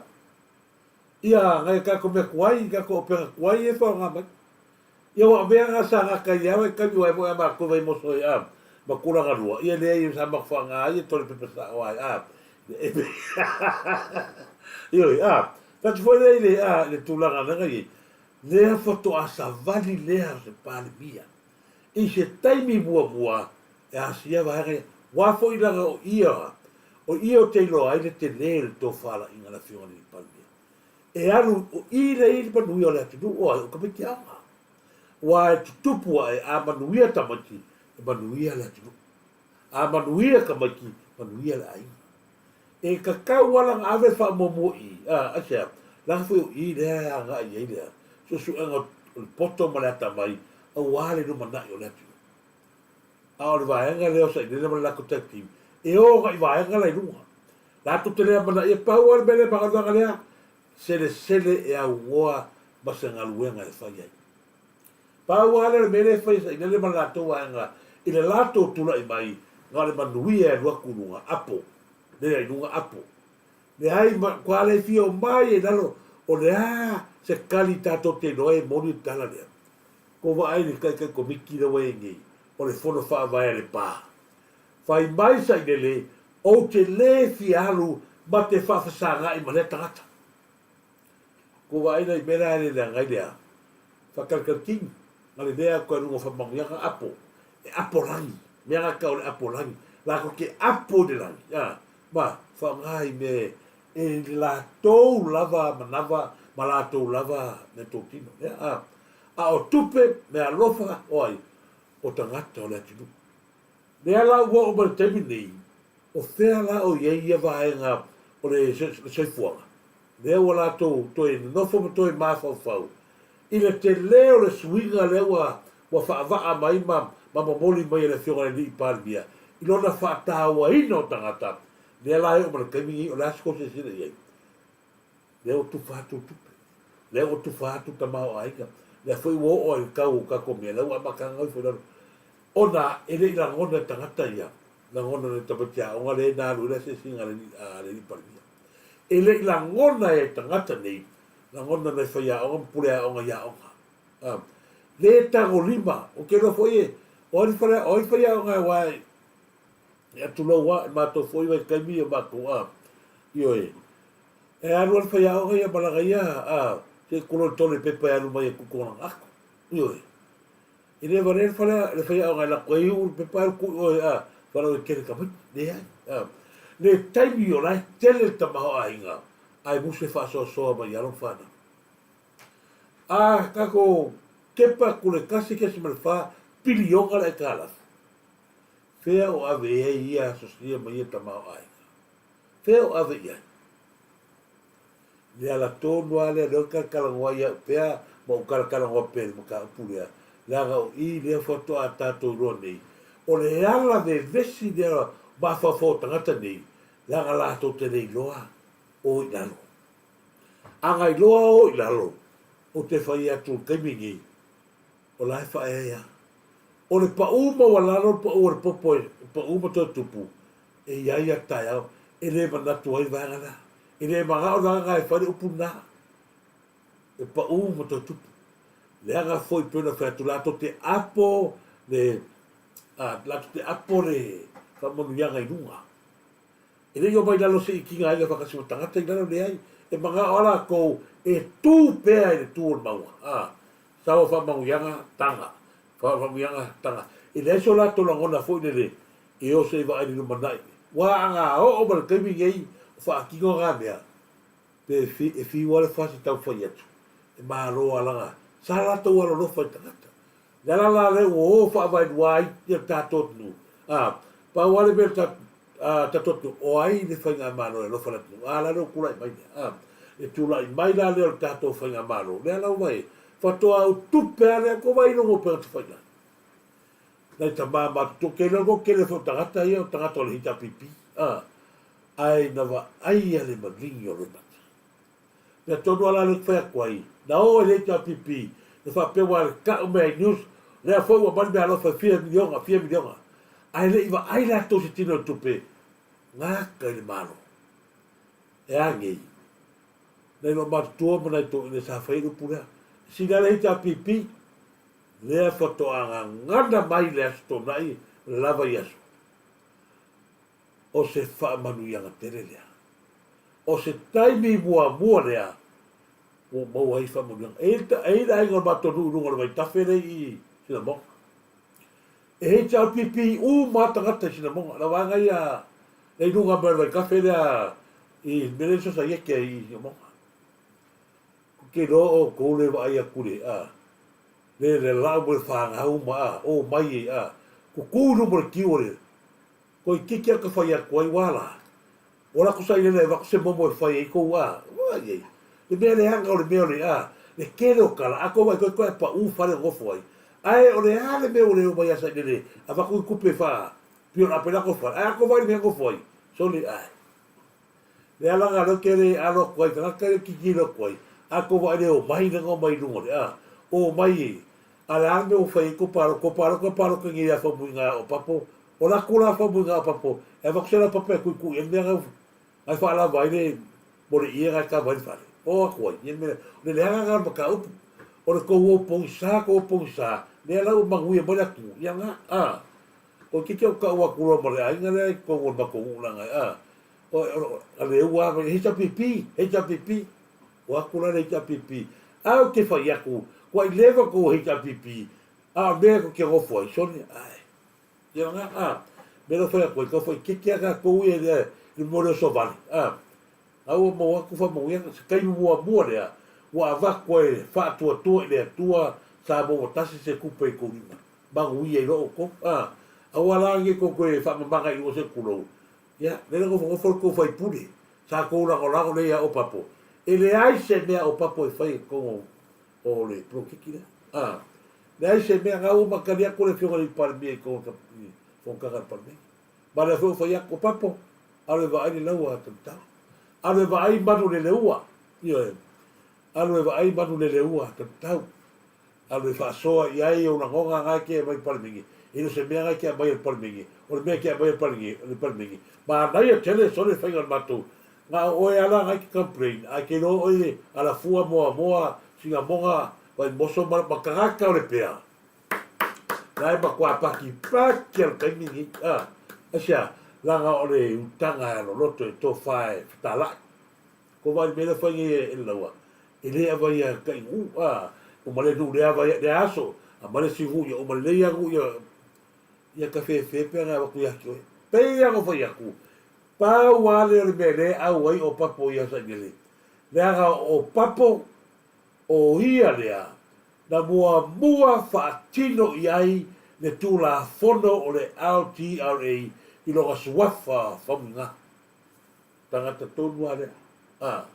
Speaker 2: ia nai a tatou mea tuai, tatou auupega tuai ia e faaaoga mai. Ia aua o mea na sa gata ai lava i taimi aua e moni a matou Vaimoso ai a ma Tulagalua, ia leai sa matou faaaoga ai ia toilet paper sao ai a Ioe a, fai atu foi lea i le a i le tulaga lea na i ai, lea faatoa savali lea o se Palemia i se taimi muamua e asia vaega ia. Ua foi leaga o ia, o ia ou te iloa ai le tele o le tofalaiga a le Afioga i le Palemia. E alu, o i lea i ai le manuia o le atunuu, o ai, o tamaiti aoga. Aua e tutupu ae, a manuia tamaiti, e manuia le atunuu. A manuia tamaiti, manuia le aiga. E tatau lava la ona ave le faamuamua i i, a, aisea? Leaga foi o i lea e agai i ai le suesuega o le poto ma le atamai aua le lumanai o le atunuu. A o le vaega lea o Sailele ma le latou tag team, E o agai i vaega la i luga. Latou te le amanaia, pau lava le mea lea ma galuega lea, selesele e aunoa ma se galuega e fai ai. Pau lava lea o le mea lea e fai e sailele ma le latou vaega i le latou tulai mai, na o le manuia e alu atu i luga, apo, lea i luga, apo. Leai, matua le fia o mai ai i lalo, o le a se kali tatou te iloa ai e moni le tala lea? Ko vaai i le taitai komiti lea ua i ai nei, o le fono faavae a le pa. Fai mai Sailele, Ou te le fia alu ma te faafesaga'i ma lea tagata. Ko vaai la i mea la e le leaga ai lea faatalitalitini, na le lea atu ai luga o faamanuiaga apo, e apo lagi, mea na tau o le apo lagi, latou te apo i le lagi, a, ma faaaoga i mea e i latou lava manava ma latou lava meatotino, lea, a. A o tupe, mea alofa, o ai? O tagata o le atunuu. Lea la ua oo mai le taimi lenei, o fea la o i ai ia vaega o le soifuaga? Lea ua latou toe nonofo ma toe mafaufau i le tele o le suiga lea ua ua faavaa mai ma ma momoli mai e le Afioga i le Alii Palemia i lona faatauaina o tagata. Lea la e oo mai le taimi lenei, o le a se tou silasila i ai? Lea ua tufa atu le tupe, lea ua tufa atu le tamaoaiga, lea foi ua oo ai i le tau o tatou mea, lea ua amata ona ifo i lalo. Ona e le i lagona e tagata ia, lagona e tamaiti aoga lea na alu ai le asiasiga a le Alii Palemia. E le i lagona e tagata nei, lagona nai faiaoga ma pule aoga i aoga. A, le tagolima, ou te iloa foi e, o ai le fale, o ai le faiaoga aua e, e tulou lava, i matou foi vaitaimi ia matou, a, ioe. E alu lava le faiaoga ia ma lana ia, a, se i tulou i le tole pepa e alu mai e tutu lana ato. Ioe. E le valea le fale, le faiaoga e lako ai uu le pepa alu tuu i oe, a, valaau e tele tamaiti. Leai, a. Le taimi o la e tele le tamaoaiga, ae musu e faasoasoa mai i alo ma fanau. A tatou kepa atu le 1.4 piliona le aitalafu, fea o ave i ai ia asosia ma ia tamaoaiga? Fea o ave i ai? Le ala tonu lava lea, lea ou te talatalanoa ai au pea ma ou talatalanoa pea i le mataupu lea, leaga o i lea faatoa tatou iloa nei, o le ala vevesi lea mafaufau o tagata nei, leaga latou te le iloa o i lalo. A na iloa o i lalo, ou te fai atu i le taimi nei, o la e faaeaea. O le pau maualalo le pau o le popo e pau ma toe tupu, e i ai a taeao, e le manatu ai le vaega lea. E le manao le vaega e fai le upu lena, e pau ma toe tupu. Leaga foi pei ona fai atu, latou te apo le, a, latou te apo le faamanuiaga i luga. E le i omai i lalo se i tigaina faatasi ma tagata i lalo, leai. E manao lava latou e tu pea i le tu o le mauga, a, sau a faamanuiaga, taga, faamanuiaga, taga. E leai so latou lagona foi lele e o se i vaai i le lumanai. Ua aga oo mai le taimi nei o faatino na mea, pe e fiu lava le fasi tau fai atu, e malo lava lana sa latou alolofa i tagata. Le ala la lea ua o faavaelua ai ia le tatou atunuu, a, pau lava le mea o le tatou atunuu, o ai le faigamalo e alofa i le atunuu? A la lea ua tulai mai lea, a, le tulai mai la lea o le tatou faigamalo, lea la ua e, faatoa ou tupe lava lea, tou vaai i luga o upega tafailagi. Nai tama matutua, ou te iloa le tele foi o tagata ia o tagata o le HRPP, a, ae na vaaia le maligi o Loimata. Mea tonu lava la lea ou te fai atu ai, na o ai le HRPP, na faapea ua tau mea i news, lea foi ua aumai le meaalofa e fia miliona, fia miliona, ae le i vaai latou i se tino o le tupe, gata i le Malo. E a nei? Nai lou matutua ma nai toeaiina sa fai ai le upu lea. E sili lava le HRPP, lea faatoa gagana mai le Aso Toonai ma le lava i aso. O se faamanuiaga tele lea. O se taimi muamua lea ua maua ai faamanuiaga. E i ai le aiga o le matou nuu i luga o le vaitafe lea i Sinamoga. E HRPP uma lava tagata i Sinamoga. La vaega ia lea i luga mai o le vaitafe lea i le mea lea le sosaiete i Sinamoga. Ou te iloa o outou le vaai atu i le, a, le le lau ma le fanau ma, a, o mai e, a, tutu i luma o le tiu o le, toeitiiti a ta fai atu ai, ua la, ua latou sailele e avatu se momo e fai ai tou, a, ua i ai, le mea leaga o le mea o le, a, le tele o tala, a tou vaai atu ai toe pau fale o nofo ai, ae o le a le mea ua le omai a sailele avatu ni tupe e faa. Pei o le ape la nofo ai, ae a nofo ai le mea nofo ai, sole ae. Le ala lea ou te le alo atu ai i tagata ia e tilotilo atu ai, a tou vaai i le omai lea na omai i luga o le a, omai e, a o le a le mea ua fai ai tou palota, tou palota palota nei ia Faumuina o Papo, o la tou la Faumuina o Papo, e avatu se laupapa e tuitui ai le mea na e faalava ai le mo le ie na e kava ai le fale. O atu ai, ia le mea lea, o le leaga lena o le mataupu, o le tou o pogisa, tou o pogisa, lea la ua manuia mai le atunuu, ia na, a. Toeitiiti ou tau atu loa ma le aiga lea i totonu o le matou nuu leaga a, o le ua mai HRPP, HRPP, o atu la le HRPP, a ou te fai atu, ua i leva tou HRPP, a o le mea tou te nofo ai, sole, ae, ia na, a, mea la fai atu ai, tau fai keke a tatou ia i le mea o le oso vale, a, a ua maua atu faamanuiaga, se taimi muamua lea, ua avatu ai faatuatua i le Atua, Samoa ua tasi se tupe i tou lima. Manuia i lo outou. A, aua la nei tou toe faamamaga i luga se tulou. Ia, lea na nofonofo le tou faipule, sa tou lagolago lea ia Opapo. E leai se mea a Opapo e fai i totonu o le polokiki lea. A, leai se mea, na ua matali atu le afioga i le Palemia i totonu o le fonotaga a le Palemene. Ma lea foi ua fai atu, Opapo, alu e vaai le laua a Tauitau. Alu e vaai manu le leua. Ioe. Alu e vaai manu le leua a Tauitau. Alu e faasoa i ai ou lagona na e te aumai i le Palemene, e le o se mea na e te aumaia i le Palemene, o le mea e te aumaia i le Palemene, manaia tele sole le faiga o le matou, na o oe lava la na e te complain, ae te iloa oe i le alafua moamoa, sinamoga, vaimoso ma tagata o le pea, na e matua patipati lava i le taimi lenei, a, aisea? Leaga o le utaga e aloloto e tofa e fetalai. Ko vai mea lea fai nei e le laua, e le avaia kai nuu, a, uma le nuu le avaia le aso, a ma le isi nuu ia uma lelei a nuu ia, ia ka fefe pe ana avatu ia te oe. Pei lava ona fai atu, pau a lea o le mea lea e au ai o Papo ia Sailele, leaga o Papo o ia lea na muamua faatino i ai le Tulafono o le LTRA i lona suafa famuiga. Tagata tonu lava lea. A.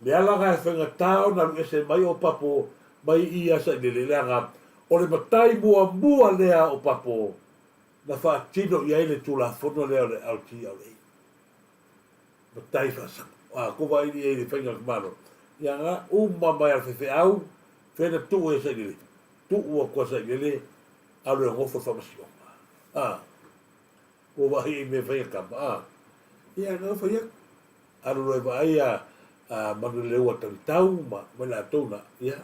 Speaker 2: Le ala na e faigata ona alu ese mai o Papo mai i ia Sailele leaga o le matai muamua lea o Papo na faatino i ai le Tulafono lea o le LTRA. Matai faasako. A, ko vaai i ai le faiga o le Malo. Ia na uma mai a le faifeau, fea na tuu ai a Sailele? Tuu atu a Sailele alu e nofo i le faamasinoga. A. Ua vaai i mea fai a kama, a. Ia, na fai atu. Alu loa e vaai a, a Manuleleua Talitau ma, ma i latou na, ia.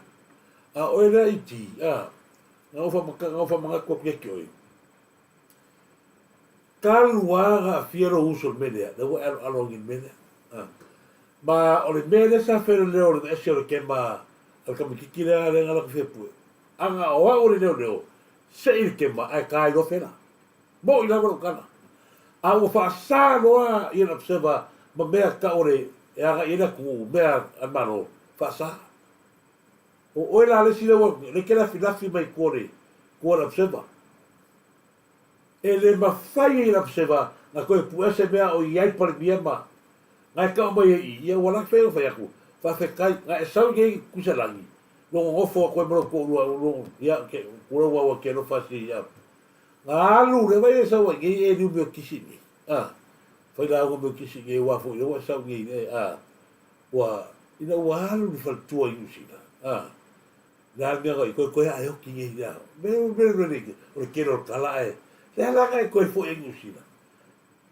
Speaker 2: A o oe lea iti, a, na ou faamaka, na ou faamanatu atu ia te oe. Talu lava na aafia lou uso i le mea lea, lea ua e aloalo agi i le mea lea. A. Ma o le mea lea sa feleleo o le ese o le kema a le kamititi lea lea na alu atu fia pue. Ana o au o le leoleo, sei le kema ae ta ai loa fela. Moʻi lava lou tala. A ua faasa loa ia le observer ma mea tau o le e agai i ai le atunuu, mea a le Malo, faasa. O oe la le isi lea ua, lea e te lafilafi mai tua o le, tua o le observer. E le mafai e le observer na toe puea se mea o i ai le Palemia ma, na e tau mai ai i i, ia ua laki fai ona fai atu, faafetai, na e sau i nei Tuisalagi, lou nonofo atu ai ma lou toalua, lou, ia, ke, tulou au e ke alofa si, ia, Na alu le vai e sau ai nei e liu mea kisi nei, a, fai lauga mea kisi nei aua foi lea ua e sau nei e, a, ua, ina ua alu le faletua i Niu Sila, a, le a le mea na i koe, koe a e oki nei le a, me, me, me, me, o le tele o le tala ae, le a la na e koe foi ai Niu Sila,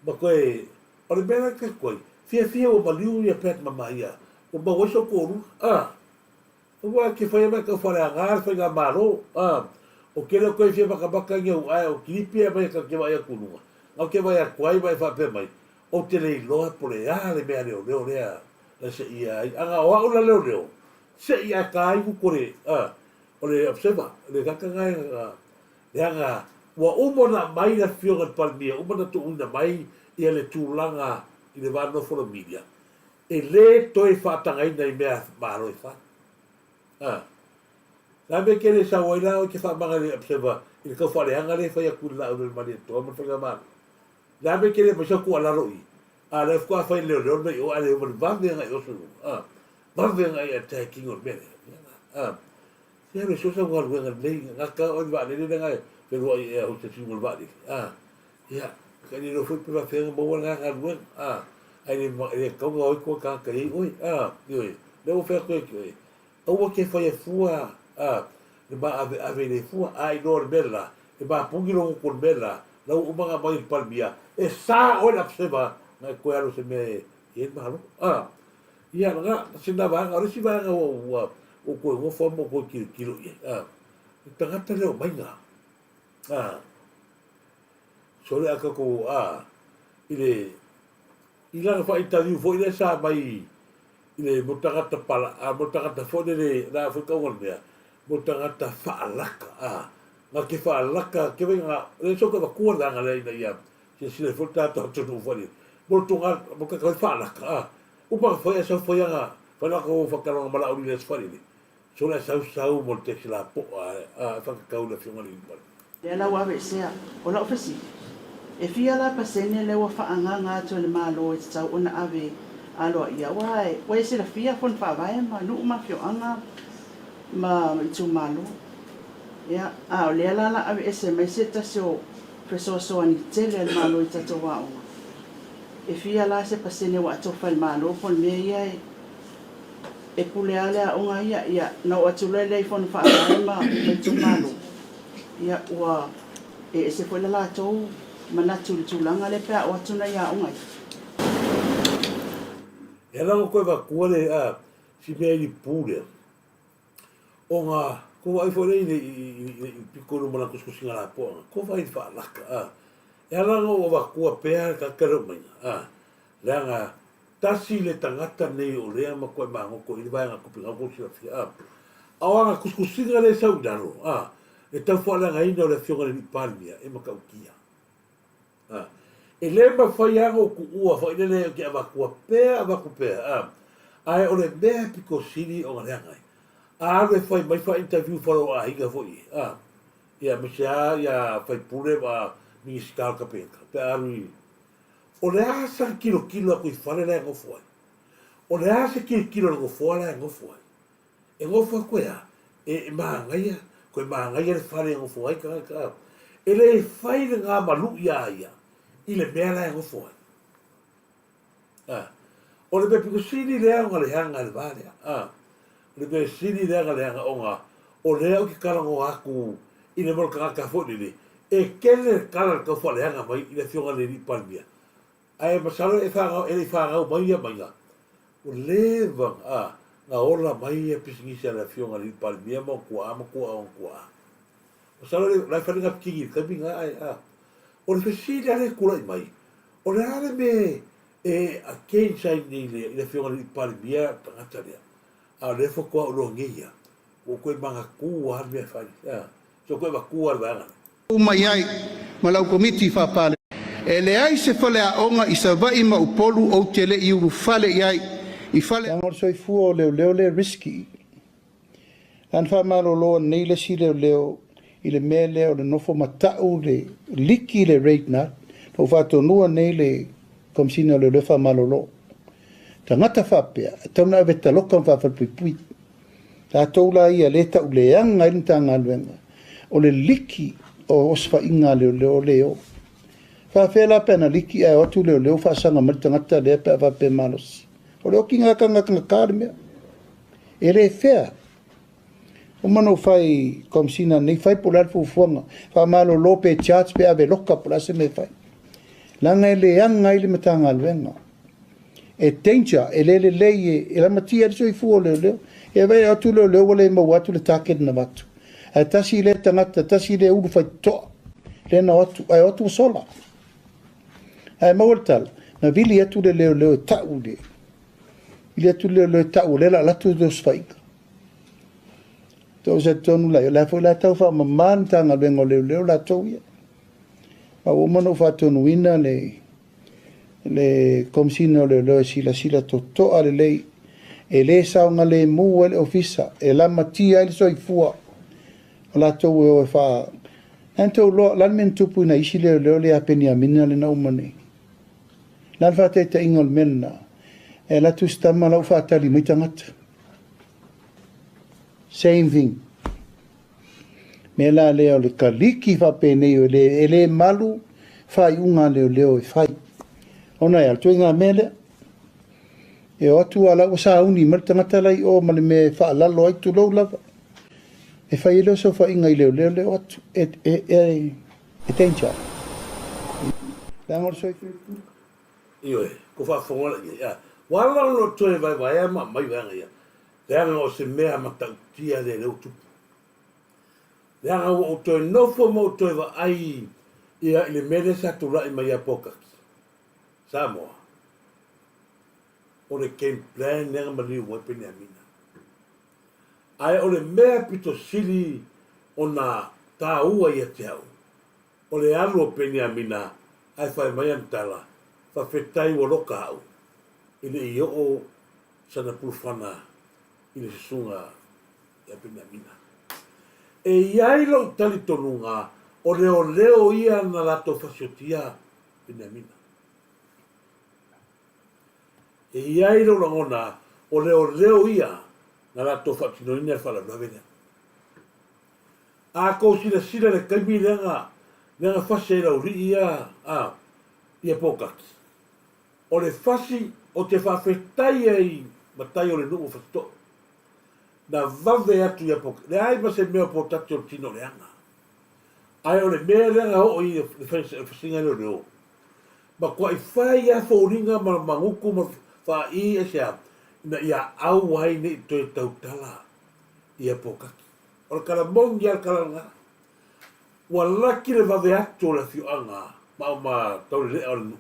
Speaker 2: ma koe, o le mea la ke koe, fiafia ua maliu ia Pat ma Maia, ua maua ai sou toalua, a. Aua e te whai ana kau whaleanga le faigamalo, a, o kele o koe fia makamaka i au ae o kilipi e mai ka ke vaai atu lunga. Ngau ke vaai atu ai ma e faapea mai, ou te le iloa po le a le mea leoleo lea na seia ai. Aga o au la leoleo, sei ae ka ai gutu o le, a, o le observer, le kaka nga e, a, leaga ua uma ona aumai le afioga i le Palemia, uma ona tuuina mai ia le tulaga i le va nofo o le media, E le toe faatagaina i mea malo e fai. A. Le a mea ke le sau ai la oe te faamaga i le observer i le tau faaleaga lea e fai atu i le laau le Malietoa ma le Faigamalo? Le a mea ke le aumai sau tuualalo i? A lea faatoa fai e le leoleo le mea i o ae le oma le vave agai i oso i luga. A. Vave agai i attacking o le mea lea. A. Se alu e sue sau galuega lelei, gata oe i le vaalele lea na e feluai i air hostess i luga o le vaalele. A. Ia. Ka le iloa foi pe faafefea ona maua lena galuega, a, ae le, e le tatau ona o ai koe tagata i ai oe, a, ioe, lea ua fai atu ia te oe, aua te faia fua, a, le ma aveave i le fua, a iloa o le mea le la, e mapuni lou gutu o le mea le la, la ua uma ona aumai e le Palemia, e sa oe le aposema na e toe alu i se mea e i ai le Malo, a. Ia, lena, sina vaega, o le isi vaega ua, ua, ua ou toe nofo lava ma ou toe tilotilo i ai, a, le tagata lea o Maiga, a. Sole a tatou a i le i lana faaintaviu foi lea sa aumai i le mo tagata pala a mo tagata foi lele la foi tauga le mea mo tagata faalaka a na te faalaka ke vainga le so te avatua le vaega lea ina ia silasila ai foi le tatou atunuu foi lele mo le tunga mo tagata foi faalaka a upa na fai a sau fai ana fai latou faataloga ma lauli le aso foi lele sole a sau sau mo le taxi lapoa a faatatau i le afioga i le Alii.
Speaker 6: Lea la ua aveesea. O lau fesili, e fia la pasene lea ua faaagaaga atu e le Malo e tatau ona ave aloaia? Aua ua e silafia Fono Faavae ma nuu ma afioaga ma itumalo. Ia, a o lea la la aveese mai se tasi o fesoasoani tele a le Malo i tatou aoga. E fia la se pasene ua atofa e le Malo po o le mea ia e e pule lava le aoga ia, ia, na oo atu loa lea i Fono Faavae ma itumalo. Ia, ua e ese foi le latou manatu i le tulaga lea pe a oo atu nai aoga ia.
Speaker 2: E ala ona toe avatua le a si mea i le pu lea, ona tou vaai foi lea i le i le pito i luma o lana tusitusiga lapoa na, tou vaai i le faalaka a. E ala ona ou avatua pea le tagata lea o maiga a, leaga Tasi le tagata nei o lea matuai magoto i le vaega tupe na outou silafia, a. A o ana tusitusiga lea e sau i lalo, a, le tau faaleagaina o le Afioga i le Alii Palemia, e matautia. A. E le mafai lava ona ou tuua foi lele ou te avatua pea, avatu pea, a. Ae o le mea e pito sili ona leaga ai, a alu e fai mai faa-interview faleoaiga foi ia, a, ia aemaise lava ia faipule ma Minisita o le Kapeneta, pe a alu i O le a sana tilotilo atu i fale la e nofo ai? O le a se tilotilo a le nofoa la e nofo ai? E nofo atu e a? E manaia, toe manaia le fale e nofo ai tagata. E le fai le gamaluʻi iā ia i le mea la e nofo ai. A. O le mea pito sili lea ona leaga i le va lea. A. O le mea sili lea ona leaga ona o lea ou te talanoa atu i le mea o le tagata foi lele, e tele le tala i le tau faaleaga mai i le Afioga i le Alii Palemia, ae masalo e fanau, e le i fanau mai ia maiga, ua leva ona ola mai ia pisinisi a le Afioga i le Alii Palemia ma ona tuaa ma tuaa o ona tuaa. Masalo o la e fai le napikini i le taimi lena ae a. O le fesili lava lea e tulai mai, o le a le mea e against ai nei i le Afioga i le Alii Palemia le tagata lea, a o lea faatoa ou iloa nei ia, ua ou toe manatu lava le mea e fai, a, se ua toe avatua le vaega lea.
Speaker 4: Uma i ai ma lau Komiti Faa-Palemene. E leai se faleaoga i Savaii ma Upolu ou te le i ulufale i ai i fale.
Speaker 7: Leaga o le soifua o leoleo lea e risky. Lana faamalolo anei le isi leoleo i le mea lea o le nofo ma tau le liki le rate na ou faatonuina nei le Komesina o Leoleo faamalolo. Tagata faapea, e tatau ona ave taloka ma faafalepuipui. Tatou la ia lea e tau leaga ai le Matagaluega, o le liki o osofaiga a leoleo lea e o. Faafefea la pe ana liki ae o atu leoleo faasaga mai le tagata lea pe a faapea e malosi. O le okiga tagata le mea. E le fair. Uma ona ou fai Komesina nei, fai po o le a le fuafuaga, faamalolo pe charge pe ave loka po o le a se mea e fai. Leaga e leaga ai le Matagaluega. E danger, e le lelei, e lamatia ai le soifua o leoleo. E vaai atu leoleo ua le maua atu le target na avatu. Ae tasi lea tagata, tasi lea ulu faitotoa lea na o atu, ae o atu ua sola. Ae maua le tala, na vili atu le leoleo e tau le, vili atu le leoleo e tau o lea o le a alu atu le osofaiga. Tou se tonu la, o le a foi la tau faamama le Matagaluega o Leoleo latou ia. Ma ua uma ona ou faatonuina le le Komesina o Leoleo e silasila totoa lelei, e le saogalemu ai le ofisa, e lamatia ai le soifua o latou e o e faa... Lea na tou iloa, o le a le mea na tupu i nai isi leoleo lea ia Peniamina lea na uma nei? O le a le faataitaiga o le mea lena? E alu atu si tama la ua faatali mai tagata. Same thing. Mea la lea o le kaliki faapenei e le malu faaiuga a leoleo e fai. Ona e a le ituaiga mea lea. E o atu a la ua sauni mai le tagata la i o ma le mea e faalalo ai, tulou lava. E fai ai lea o saofaiga i leoleo le o atu. E, e, e, e danger. Leaga o le soifua.
Speaker 2: Ioe, ko faafofoga la i ai. A, ua ala ona toe vaevaea ma aumai vaega ia, leaga o se mea matautia lea lea ua tupu. Leaga ua ou toe nofo ma ou toe vaai ia i le mea lea sa tulai mai ia Pōkaki, Samoa. O le game plan lea na maliu ai Peniamina. Ae o le mea pito sili ona tāua ia te au, o le alu o Peniamina ae fai mai ana tala, Faafetai ua loka au e le i oo sana pulufana i le susuga ia Peniamina. E i ai lou talitonuga o leoleo ia na latou fasiotia Peniamina. E i ai lou lagona o leoleo ia na latou faatinoina le faalavelave lea. A kou silasila i le taimi lea na lea na fasi ai laulii ia a ia Pōkaki, o le fasi o te faafetai ai matai o le nuu o Fasitoo, na vave atu ia Pōkaki, leai ma se mea o Pōtati o le tino leaga. Ae o le mea lea na oo i le fasiga leoleo, matuai fai lava foliga ma magutu ma faaii aisea, ina ia aua ai ne i toe tautala ia Pōkaki. O le tala moni lava le tala lena. Ua laki le vave atu o le afioaga ma ma taulelea o le nuu.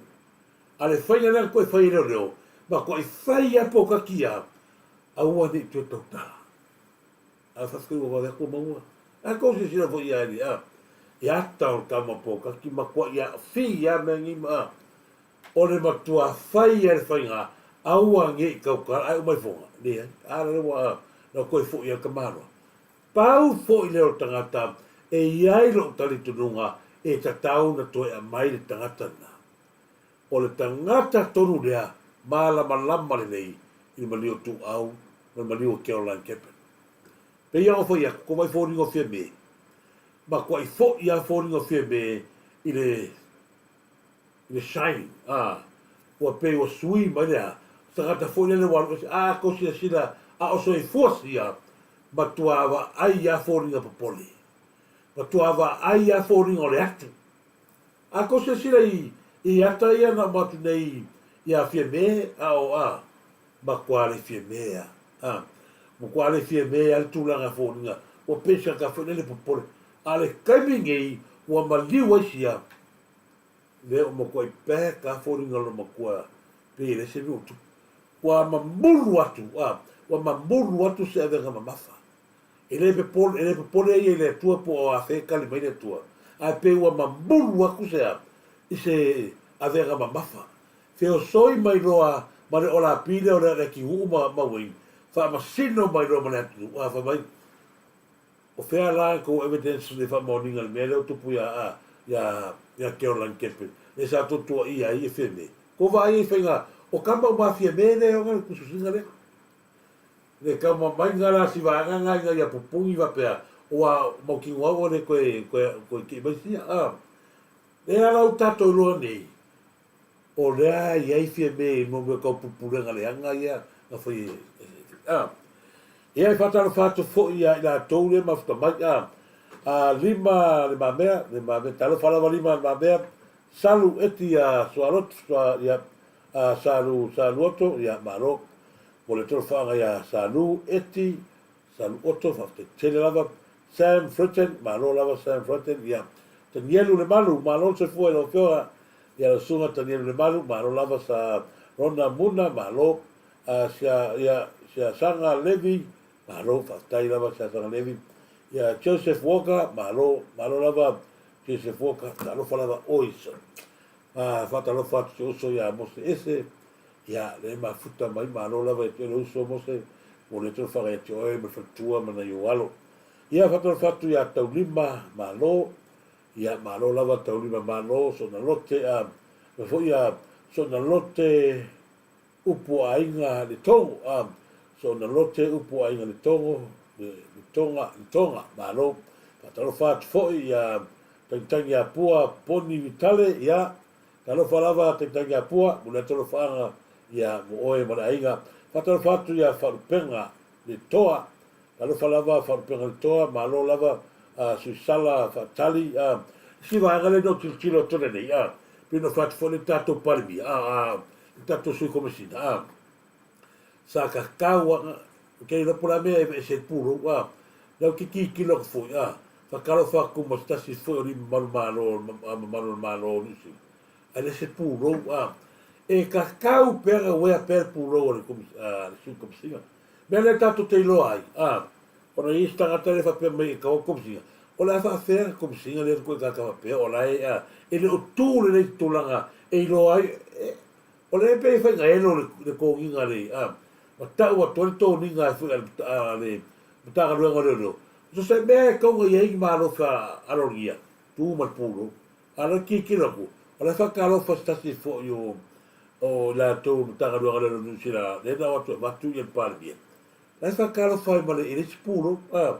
Speaker 2: A le faiga lea na toe fai e leoleo, matuai fai lava pōkaki ia, aua ne i toe tautala. Ae faafetai ua vave atu maua. Ae tou silasila foi i ai, a, i ata o le tama pōkaki, matuai aafia lava mea nei ma, a, o le matua fai lava le faiga, aua ne i tautala, ae uma ifoga, leai, a lea ua, a, na toe foi lava le tamaloa. Pau foi lea o le tagata e i ai lou talitonuga e tatau ona toe aumai le tagata lena. O le tagata tonu lea malamalama lelei i le maliu o Tuuau ma le maliu o Caroline Keppen. Pei lava ona fai atu, ko vai foliga o Fiame, matuai foi lava foliga o Fiame i le i le shine, a, ua pei ua sui mai le a, tagata foi lele ua alu ese, a kou silasila a o soifua sia, matua vaai a foliga popole, matua vaai a foliga o le atu. A kou silasila i i ata ia na uma atu nei ia Fiame, a o a, matua le Fiame a, a, matua le Fiame a le tulaga foliga, ua pei se tagata foi lele popole. A le taimi nei, ua maliu ai sia, Lea ua matuai pack a foliga o lona matua pei e leai se mea o tupu. Ua mamulu atu, a, ua mamulu atu se avega mamafa. E le pepole, e le popole ia i le Atua po o afea e kali mai le Atua, ae pei ua mamulu atu se a, i se avega mamafa. Feosoi mai loa ma le olapi lea o le Leatinuu ma, ma Wayne, faamasino mai loa ma le atunuu, a, fai mai, O fea la kou evidence le faamaoniga i le mea lea ua tupu ia ia ia Caroline Keppen lea sa tou tuuaia ai e Fiame? Kou vaai ai i faiga o tama uma a Fiame lea e ona le tusitusiga lea. Le taumamaiga la si vaega nga ina ia pupuni faapea ua mautinoa ua le toe toe toe kii mai sia a. Lea la ua tatou iloa nei O lea e i ai Fiame i mo mea tau pulepulega leaga ia na fai e a. Ia e faatalofa atu foi ia i latou lea mafuta mai a. A Lima Le Mamea, Le Mamea, talofa lava Lima Le Mamea, Salu Eti ia Sualoto, Sua, ia, a Salu, Saluoto, ia malo mo le tolofaaga ia Salu Eti, Saluoto, faafetai tele lava. Sam Fritton, malo lava Sam Fritton, ia. Tanielu Lemalu, malo le soifua i lau afioga, Ia lau susuga Tanielu Lemalu, malo lava sa Rona Muna, malo. A sia, ia, sia Saga Levi, malo, faafetai lava sia Saga Levi. Ia Joseph Walker, malo, malo lava Joseph Walker, talofa lava oi sa. A faatalofa atu se uso ia Mose Ese, ia, le mafuta mai, malo lava ia te le uso Mose, mo le talofaga ia te oe ma le faletua ma nai ou alo. Ia faatalofa atu ia Taulima, malo. Ia malo lava Taulima malo sona lote a ma foi a sona lote upu aiga le togo a sona lote upu aiga le togo le le tonga le tonga malo faatalofa atu foi ia Tagitagi a Pua Poni Vitale, ia, talofa lava Tagitagi a Pua, mo le atolofaaga, ia, mo oe ma le aiga. Faatalofa atu ia Faalupega le Toa, talofa lava Faalupega le Toa, malo lava a Suisala Faatali, a, isi vaega lea na ou tilotilo atu nei, a, pei ona fai atu foi le tatou Palemia, a, a, le tatou Sui Komesina, a, sa kakau a, ou te iloa po o le a mea e aveese ai le pulou, a, lea ou te tilotilo atu foi, a, Faatalofa atu ma se tasi foi o alii mamalu malo mamalu o le Malo o Niu Sila, ae le se pulou a e tatau pea ona uea pea le pulou a le Sui Komesina. Mea lea tatou te iloa ai a ona i ai se tagata lea faapea mai e tau atu Komesina, o le a faafea le Komesina lea na tagata faapea o la e a e le o tu lelei i se tulaga e iloa ai e o lea pei e faigaelo le toniga le a ma tau atu ai le toniga foi a le Matagaluega o Leoleo So se mea e tau i ai ni malo faaaloalogia, tu ma le pulou. A o lea e tilotilo atu, o la e faatalofa se tasi foi o o i latou o Matagaluega o Leoleo o Niu Sila lea na o atu e avatu le Palemia. La e faatalofa ai ma le i le isi pulou. A,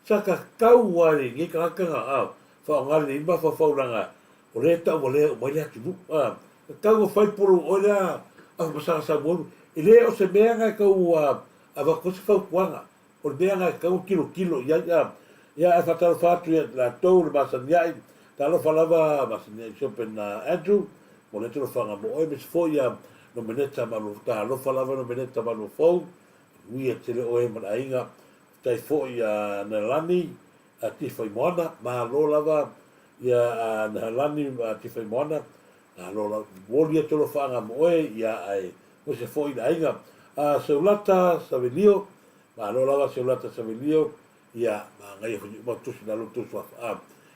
Speaker 2: sa tatau lava i lenei tagata na a, faaaoga lelei le mafaufau leaga o lea e tauvalea uma ai le atunuu. A, tatau ona fai le pulou oe lea Afamasaga Samuelu. E le o se mea na e tau avatu ai se fautuaga. O le mea lena e tatau ona tilotilo i ai. A, ia, ae faatalofa atu ia i latou le masani ai, talofa lava masani ai Bishop na Andrew, mo le talofaga mo oe, aemaise foi ia Nomeneta Malu, talofa lava Nomeneta Maluafou, manuia tele oe ma le aiga. Faafetai foi ia Nehalani Tifaimoana, malo lava ia Nehalani Tifaimoana, malo lava, momoli atu alofaaga mo oe, ia ae aemaise foi le aiga. A Seulata Savelio, malo lava Seulata Savelio, ia manaia foi uma tusi na lo tou suafa a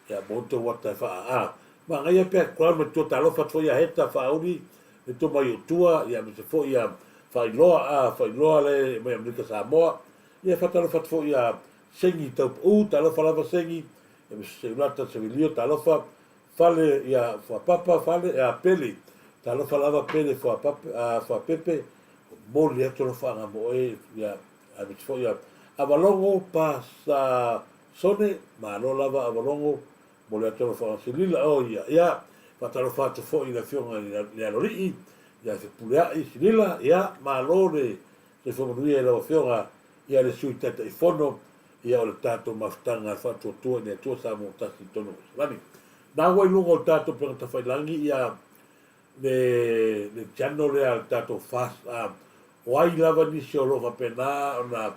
Speaker 2: ia mo tou ata e faa a manaia pea crown ma tua talofa atu foi ia Heta Faauli le tou mai o tua ia aemaise foi ia Faailoa a Faailoa le mai Amerika Samoa ia faatalofa atu foi ia Sengi Taupau talofa lava Sengi aemaise Seulata Savelio talofa Fale ia Fuapapa fale ia Pele talofa lava Pele Fuapape a Fuapepe momoli atu alofaaga mo oe ia aemaise foi ia Avalogo pa sa Sone malo lava Avalogo momoli atu alofaaga Silila oh ia ia faatalofa atu foi i le afioga i le Aloalii ia Fepuleai Silila ia malo le soifua manuia i lau afioga ia le Sui Taitaifono ia o le tatou mafutaga e faatuatua i le Atua Samoa tasi i totonu o Salani. Na ua i luga o le tatou upega tafailagi ia le le channel lea a le tatou fast a o ai lava nisi o lo o faapena ona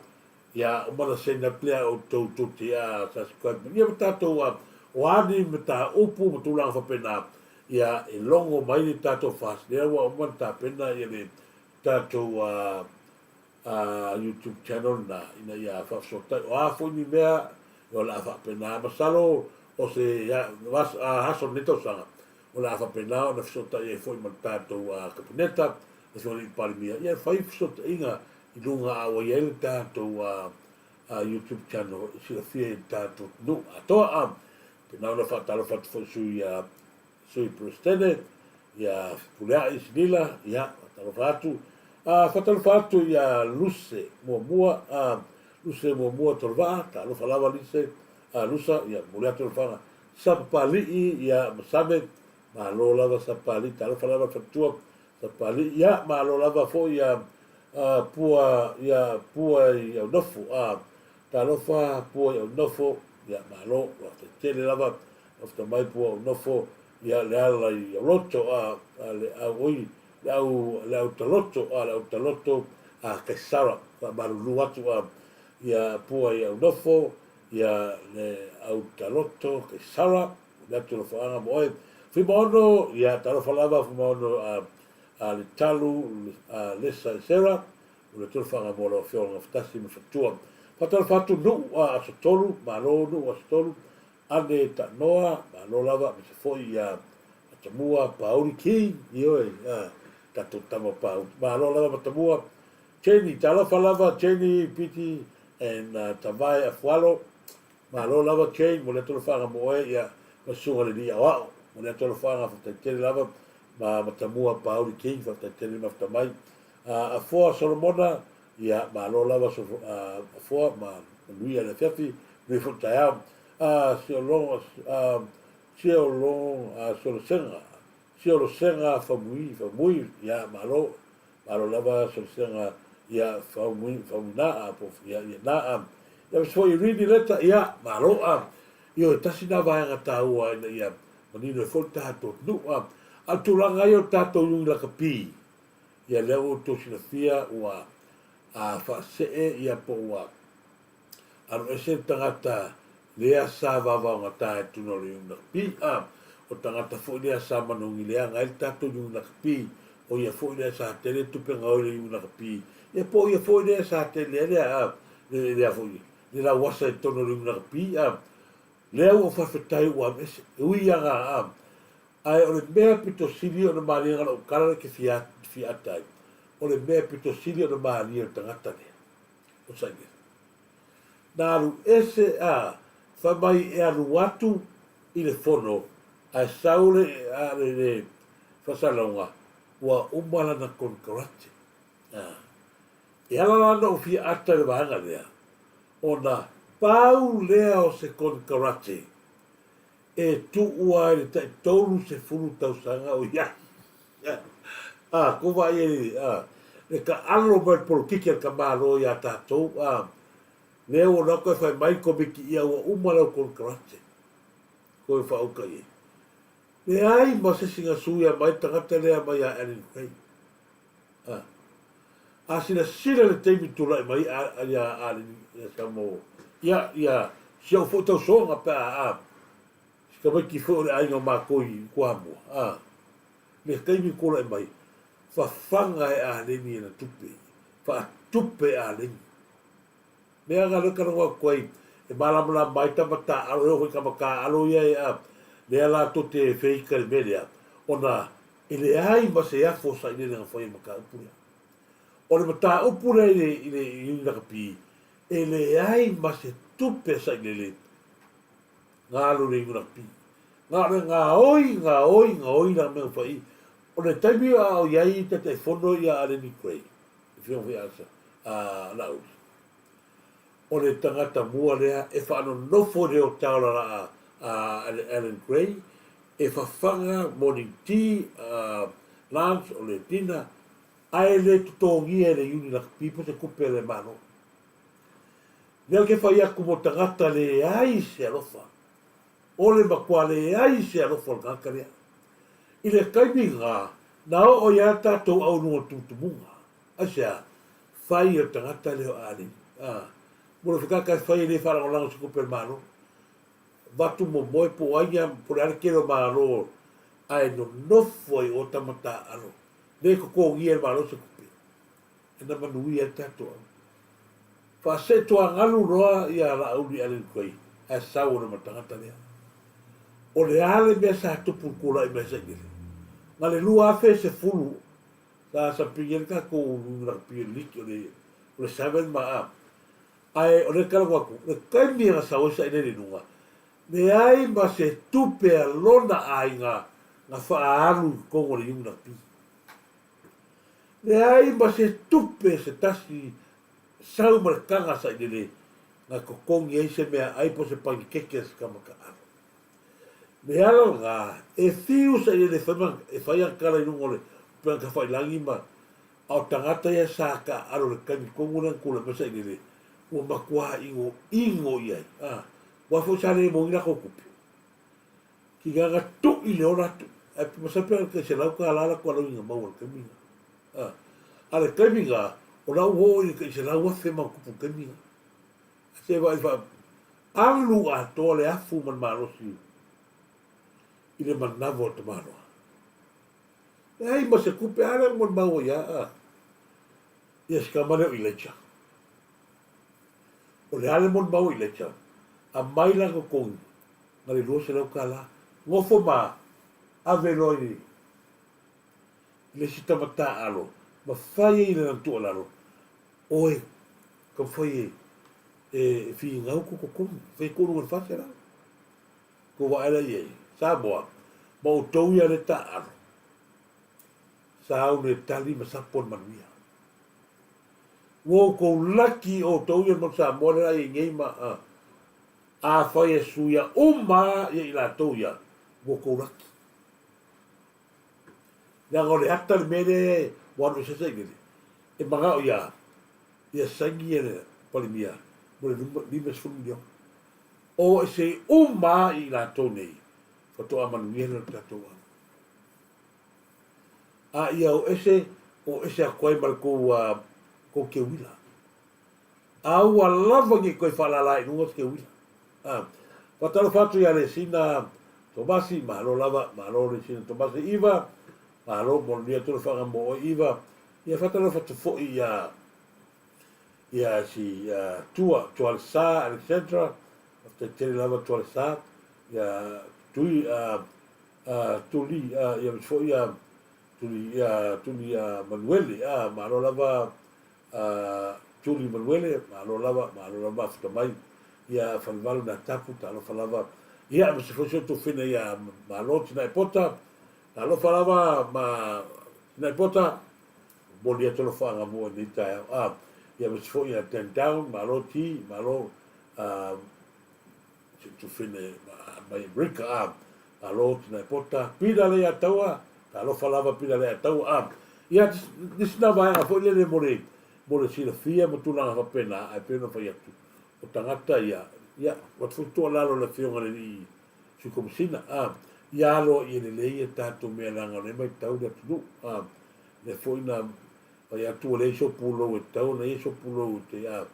Speaker 2: ia uma ona send atu lea outou tou te a subscribe mai ia ma tatou a o a ni mataupu ma tulaga faapena ia e logo mai le tatou fast lea ua uma ona tapena ia le tatou a a YouTube channel lena ina ia faafesootai. O a foi ni mea, o le a faapena. Masalo o se aso o lenei tausaga, o le a faapena ona fesootai ai foi ma le tatou Kapeneta, le Afioga i le Palemia, ia e fai fesootaiga i luga a ua i ai le tatou YouTube channel e silafia i le tatou atunuu atoa. Faapena ona faatalofa atu foi i sui Sui Peresetene, ia Fepuleai Silila, ia, faatalofa atu. A, faatalofa atu ia Luse Muamua, a, Luse Muamua Tolevaa, talofa lava Lise, a, Lusa, ia, momoli atu alofaga. Sapapalii, ia, Masame, malo lava Sapapalii, talofa lava le faletua, Sapapalii, ia, malo lava foi ia, a, Pua, ia, Pua i Aunofo, a, talofa Pua i Aunofo, ia, malo, faafetai tele lava. After mai pua o nofo ia le ala i Oloto a a le au oi le au le au taloto a le au taloto a Kaisara faamalulu atu a ia pua i au nofo ia le au taloto Kaisara le atu lofoaga mo oe Fuimaono ia talofa lava Fuimaono a a le talu a Lesa Esera o le tolofaga mo lau afioga Gafatasi ma Fatua faatalofa atu Nuu a Aso Tolu malo Nuu Aso Tolu Ane Tanoa, malo lava aemaise foi ia Matamua Pauli King, ioe, a tatou tama Pauli. Malo lava Matamua. Jenny, talofa lava Jenny, Piti and Tavae Afualo. Malo lava Jane, mo le atu alofaaga mo oe, ia ma Susuga le Alii Aoao. Mo le atu alofaaga faafetai tele lava ma Matamua Pauli King, faafetai tele mafuta mai. Afoa Solomona, Ia, malo lava Afoa ma manuia le afiafi, manuia foi le taeao. A, si o logo, a, Siolo, a Solosega, Siolosega Famui, Famui, ia, malo, malo lava Solosega, ia, Famui, Famuina, a, po, ia, ia, na, a, ia, ma se foi Rini Leta, ia, malo, a, ioe, tasi na vaega taua ina ia manino ai foi le tatou atunuu, a, a o le tulaga ia o le tatou iugi lakapi, ia, lea ua outou silafia ua, a, faasee, ia, po ua, Alu ese le tagata lea sa vavaogata i tuna o le Iunakapi, a o tagata foi lea sa manogi leaga ai le tatou Iunakapi, o ia foi lea sa tele tupe gaoi i le Iunakapi, ia po o ia foi lea sa tele ai le, a, le, lea foi, le lauasa i totonu o le Iunakapi, a lea ua ou faafetai ua alu ese, e ui ia ga, a, ae o le mea pito sili ona malie na lou tala lea ke fia, fia ata ai, o le mea pito sili ona malie o le tagata lea. o Saimene. Na alu ese a fai mai e alu atu i le fono ae sau le a le le faasalalauga ua uma lana konekarate. A. E ala la ona ou fia ata i le vaega lea ona pau lea o se konekarate e tuua ai le tai 30 tausaga o i ai. A, ko vaai ai, a, le taalo mai le polokiki a le tamaloa ia tatou, a, lea ua alu atu ae fai mai le komiti, ia ua uma lau konekarate, koe faauka i ai. Leai ma se isi na suia mai le tagata lea mai ia Allen Gray. A, a silasila i le taimi tulai mai a, ia Allen, ia Samoa, ia, ia, si au foi tausoga pe a, a, si tamaiti foi o le aiga o matou i Kuamua, a, le taimi tulai mai, fafaga e Aleni ana tupe, faatupe e Aleni. Mea na lea talanoa atu ai, e malamalama ai tama taaalo, e oo foi i tama taaalo ia e a, lea latou te feita i le mea lea, ona e leai ma se afu o sailele na fai i le mataupu lea. O le mataupu lea i le, i le i Lakapi, e leai ma se tupe a sailele Galo le iu lakapi. Na o le gaoi, gaoi, gaoi la mea fai. O le taimi a o iai Taitaifono ia Aleni Gray, le afioga foi ia a Laauli. O le tagata mua lea e faanonofo i le hotel a a Alan Gray e fafaga morning tea, lunch o le dinner, ae le totogia e le iuni lakapi po se tupe a le Malo. Mea ke fai atu mo tagata leai se alofa. O le matua leai se alofa o le tagata lea. I le taimi na, na oo ai a tatou au luga o le tumutumuga. Aisea? Fai e le tagata lea o Aleni. A, mo le whakaka e fai e le whaalagolago se tupe a le Malo. Vatu momoe po o ai ia, po o le a le tele o Malo ae nonofo ai o tama taaalo. Le totogia e le Malo se tupe. E na manuia ai tatou au. Faasee tuagalu loa ia Laauli Allen Gray ae sau ona ma le tagata lea. O le a le mea sa tupu i le tulai mai Sailele? Na le 2010 sa sapigi ai le tatou rugby o le liki o le o le seven ma a. Ae o lea e talanoa atu, le taimi na sau ai Sailele i luga, leai ma se tupe a lona aiga na faaalu i totonu o le Unity. Leai ma se tupe se tasi sau ma le taga sailele na totogi ai se meaai po o se panikeke a se tama taalo. Me ala lena, e fiu sailele e fai ma e fai ana tala i luga o le upega tafailagi ma a o tagata ia sa taaalo i le taimi tonu lea na tulai mai sailele ua matua inoino i ai, a, aua foi sa le moni latou tupe. Ki ga tu'i le ola atu. Ae masalo pe tai $100 la ku alauni na maua i le taimi na. A, a le taimi na, o la ua oo i le tai 100,000 ma ona tupu i le taimi na. Ae se vaai fa, alu atoa le afu ma le malosi i le manava o le tamaloa. Leai ma se tupe, a lea ua molimau ai a, ia si tama lea o Elijah. O le a le molimau o Elijah? Aumai lana totogi ma le $200. Nofo ma ave loa i le isi tama taaalo ma fai ai i lana tuualalo, Oe, taumafai e finau kou totogi, fai kou luga i le 400. Kou vaai la i ai, Samoa, ma outou ia le taaalo, sa aune tali ma sapo le manuia. Ua outou laki outou ia le mau Samoa lea la i ai nei ma, Afai e suia uma ia i latou ia. Ua tou laki. Leaga o le ata le mea lea ua alu ese ai Sailele, e manao ia ia saini e le Palemia mo le 50 miliona. O ese uma lava i latou nei faatoa manuia lea o le tatou alu. A ia o ese, o ese atu ai ma le tou, tou keuila. Aua lava ne i toe faalala i luga se keuila. A, faatalofa atu ia Lesina Tomasi, malo lava, malo Lesina Tomasi Iva, malo mo le atu le whanga mo oe Iva. Ia faatalofa atu foi ia ia si ia Tua, Tualesa Alexandra, faafetai tele lava Tualesa, ia Tui, Tuli, ia foi ia Tuli, ia Tuli Manuele, malo lava Tuli Manuele, malo lava, malo lava mafuta mai, ia Falevalu Natapu, talofa lava, ia aemaise foi si ou tuafafine ia Malo Tinae Pota, talofa lava ma Tinae Pota, momoli atu alofaaga mo oe i lenei taeao, ia aemaise foi ia Dan Down, malo Ti, malo Si ou tuafafine mai Amerika, a malo Tinae Pota, Pila Leiataua, talofa lava Pila Leiataua, a ia nisi na vaega foi lele mo le mo le silafia ma tulaga faapena, ae pei ona fai atu, o tagata ia, ia, ua atu foi tuualalo le afioga i le alii Sui Komesina, a ia alo ia lelei a tatou mea leaga o lea e matau le atunuu, a lea foi na fai atu ua leai sou pulou e tatau ona i ai sou pulou e te a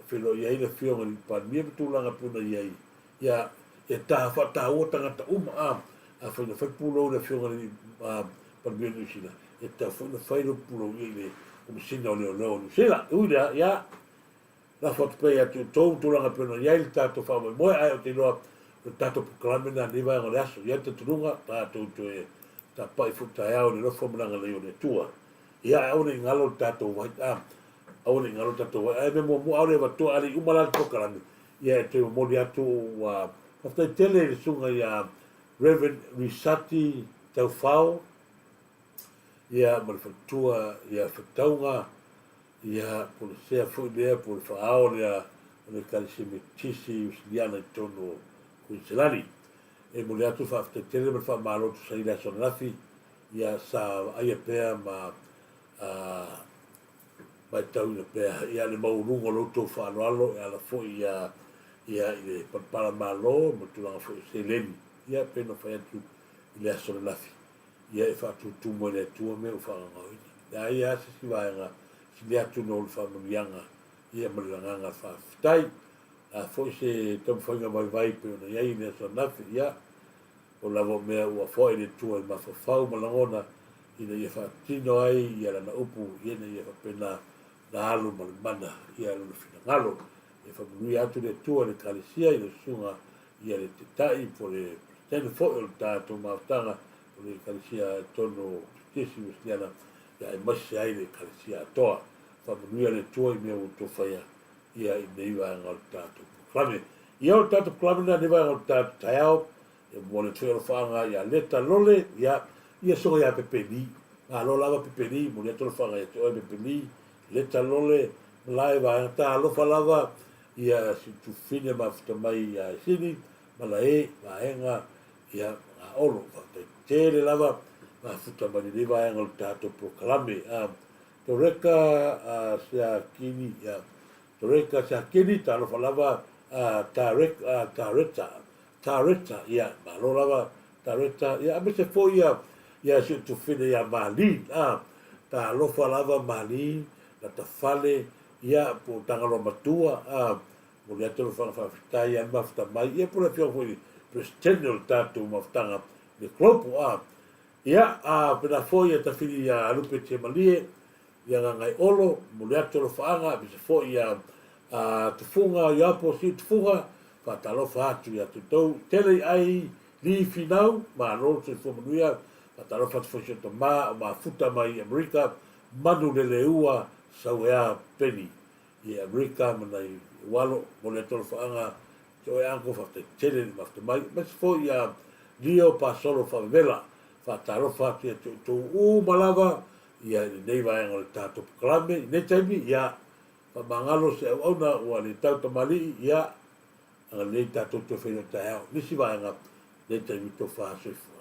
Speaker 2: feiloai ai le Afioga i le Palemia ma tulaga e pei ona i ai, ia, ia ta faataua tagata uma, a, afai na fai pulou i le Afioga i le Palemia o Niu Sila, e tatau foi ona fai lou pulou ia i le Komesina o Leoleo o Niu Sila. E ui i lea, ia, lafo atu pea ia te outou tulaga e pei ona i ai le tatou faamoemoe, ae ou te iloa o le tatou polokalame lena i lenei vaega o le aso. I ai le talitonuga, tatou toe tapai foi taeao i le alofa ma le agalelei o le Atua. Ia, ae aua ne i galo le tatou vai, a, aua ne i galo le tatou vai. Ae mea muamua, aole e avatua, a le i uma la le polokalame, ia e toe momoli atu ua faafetai tele i le susuga ia Reverend Risati Taufao, ia ma le faletua ia Fetauga, ia po o le sea foi lea, po o le faaao lea o le Ekalesia Metotisi Usiliana i totonu o Kuiniselani. E momoli atu le faafetai tele ma le faamalo tusa ai i le aso ananafi, ia sa vaaia pea ma matauina pea ia le maualuga o lo outou faaaloalo e ala foi ia ia i le palapala malo ma tulaga foi o seleni ia pei ona fai atu i le aso ananafi ia e faatutumu e le Atua mea ua faagaogaoina. Leai lava se isi vaega sili atu na o le faamanuiaga ia ma le lagaga faafetai. A foi se taumafaiga vaivai pei ona i ai i le aso ananafi ia O lava o mea ua foai le Atua i mafaufau ma lagona ina ia faatino ai ia Lana upu, ina ia faapena ona alu ma le mana ia Lona finagalo. Ia faamanuia atu le Atua i le Ekalesia i le susuga ia le Taitai po o le Peresetene foi o le tatou mafutaga o le Ekalesia i totonu o Petisi Wesleyana ia aemaise ai le Ekalesia atoa. Faamanuia le Atua i mea ua outou faia ia i nei vaega o le tatou polokalame. Ia o le tatou polokalame lena i nei vaega o le tatou taeao, e momoli atu foi alofaaga ia Leta Lole, ia, ia soga ia Pepeli. Malo lava Pepeli, momoli atu alofaaga ia te oe Pepeli, Leta Lole, malae vaega talofa lava, ia si tufine mafuta mai ia Esini, malae vaega, ia Olo, faafetai tele lava, mafuta mai lenei vaega o le tatou polokalame. Toreka a Seakini, ia, Toreka Seakini, talofa lava a Tarek, a Tareta, Tareta, ia, malo lava Tareta, ia, aemaise foi ia, ia si ou tufine ia Marlene, a, talofa lava Marlene, Latafale, ia, po o Tagaloa Matua, a, momoli atu le alofaga faafetai ia mafuta mai, ia, po o le afioga foi i le Peresetene o le tatou mafutaga i le Global, a, Ia, a pena foi ia tafili ia Lupe Tiamalie, ia Gagaeolo, momoli atu alofaaga, aemaise foi ia a Tufuga Ioapo Siu Tufuga, faatalofa atu ia te outou tele i ai Li Finau, malo le soifua manuia, faatalofa atu foi si o tama o mafuta mai i Amerika, manu leleua Sauea Peni i Amerika ma nai ualo, momoli atu alofaaga Te oe uncle faafetai tele i le mafuta mai aemaise foi ia Leo Pasolo Faavavela faatalofa atu ia te outou uma lava ia i lenei vaega o le tatou polokalame i lenei taimi ia faamagalo se auauna ua le tau tamalii ia agalelei tatou toe feiloai taeao nisi vaega. lenei taimi tofa soifua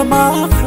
Speaker 2: Samoa.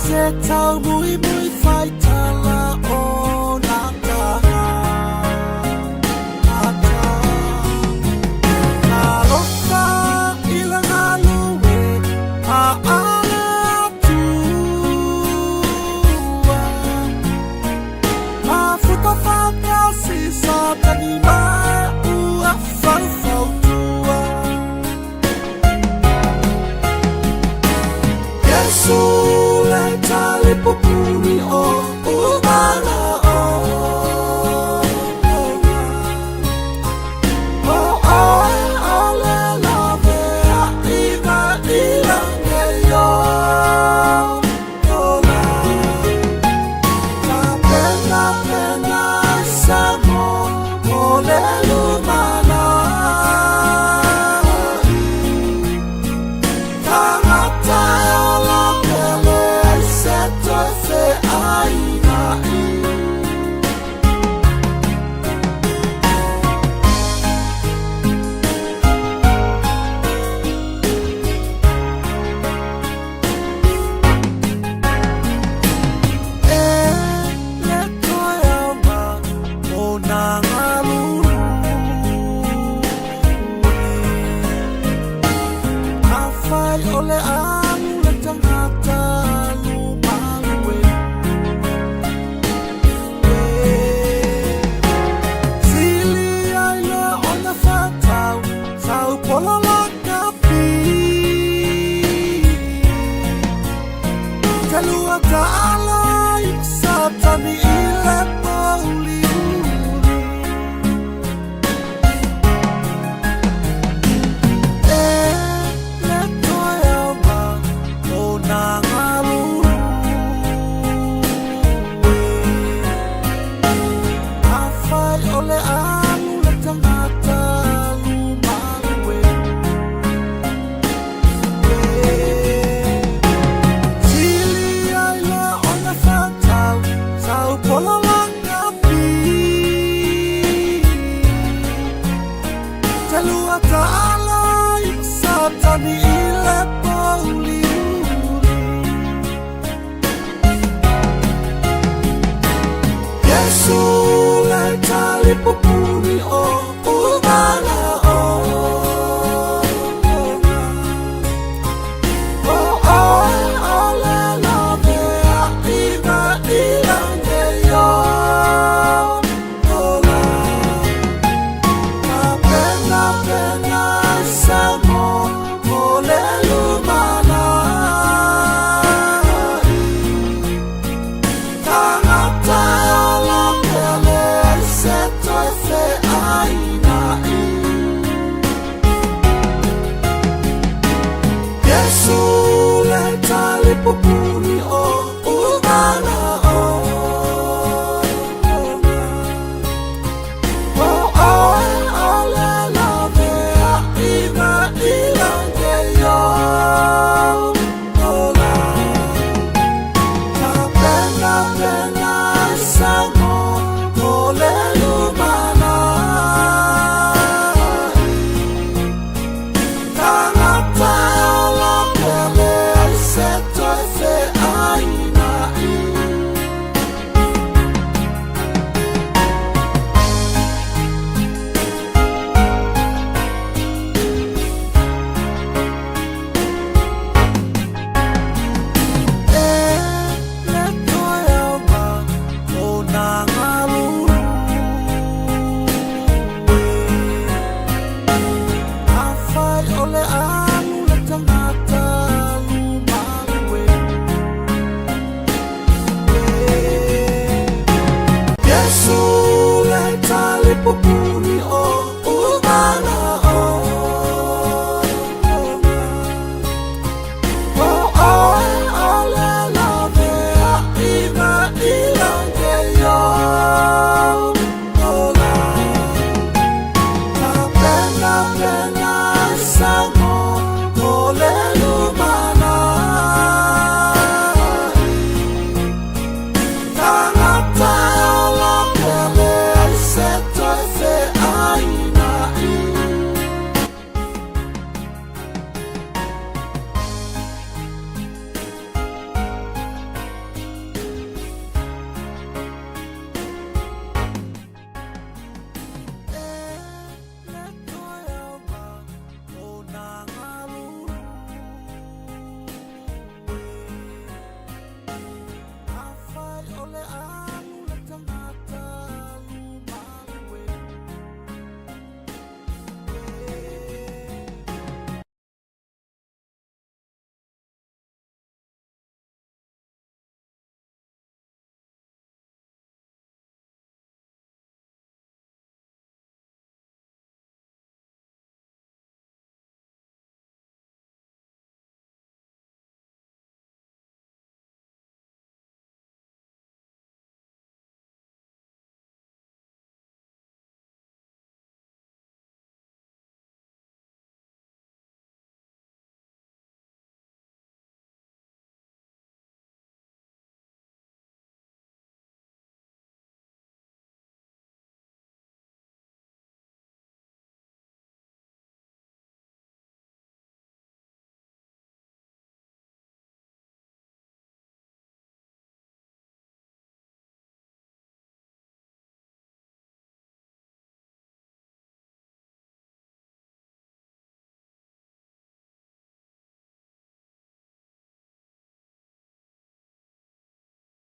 Speaker 1: Se tau mui mui whai tala o.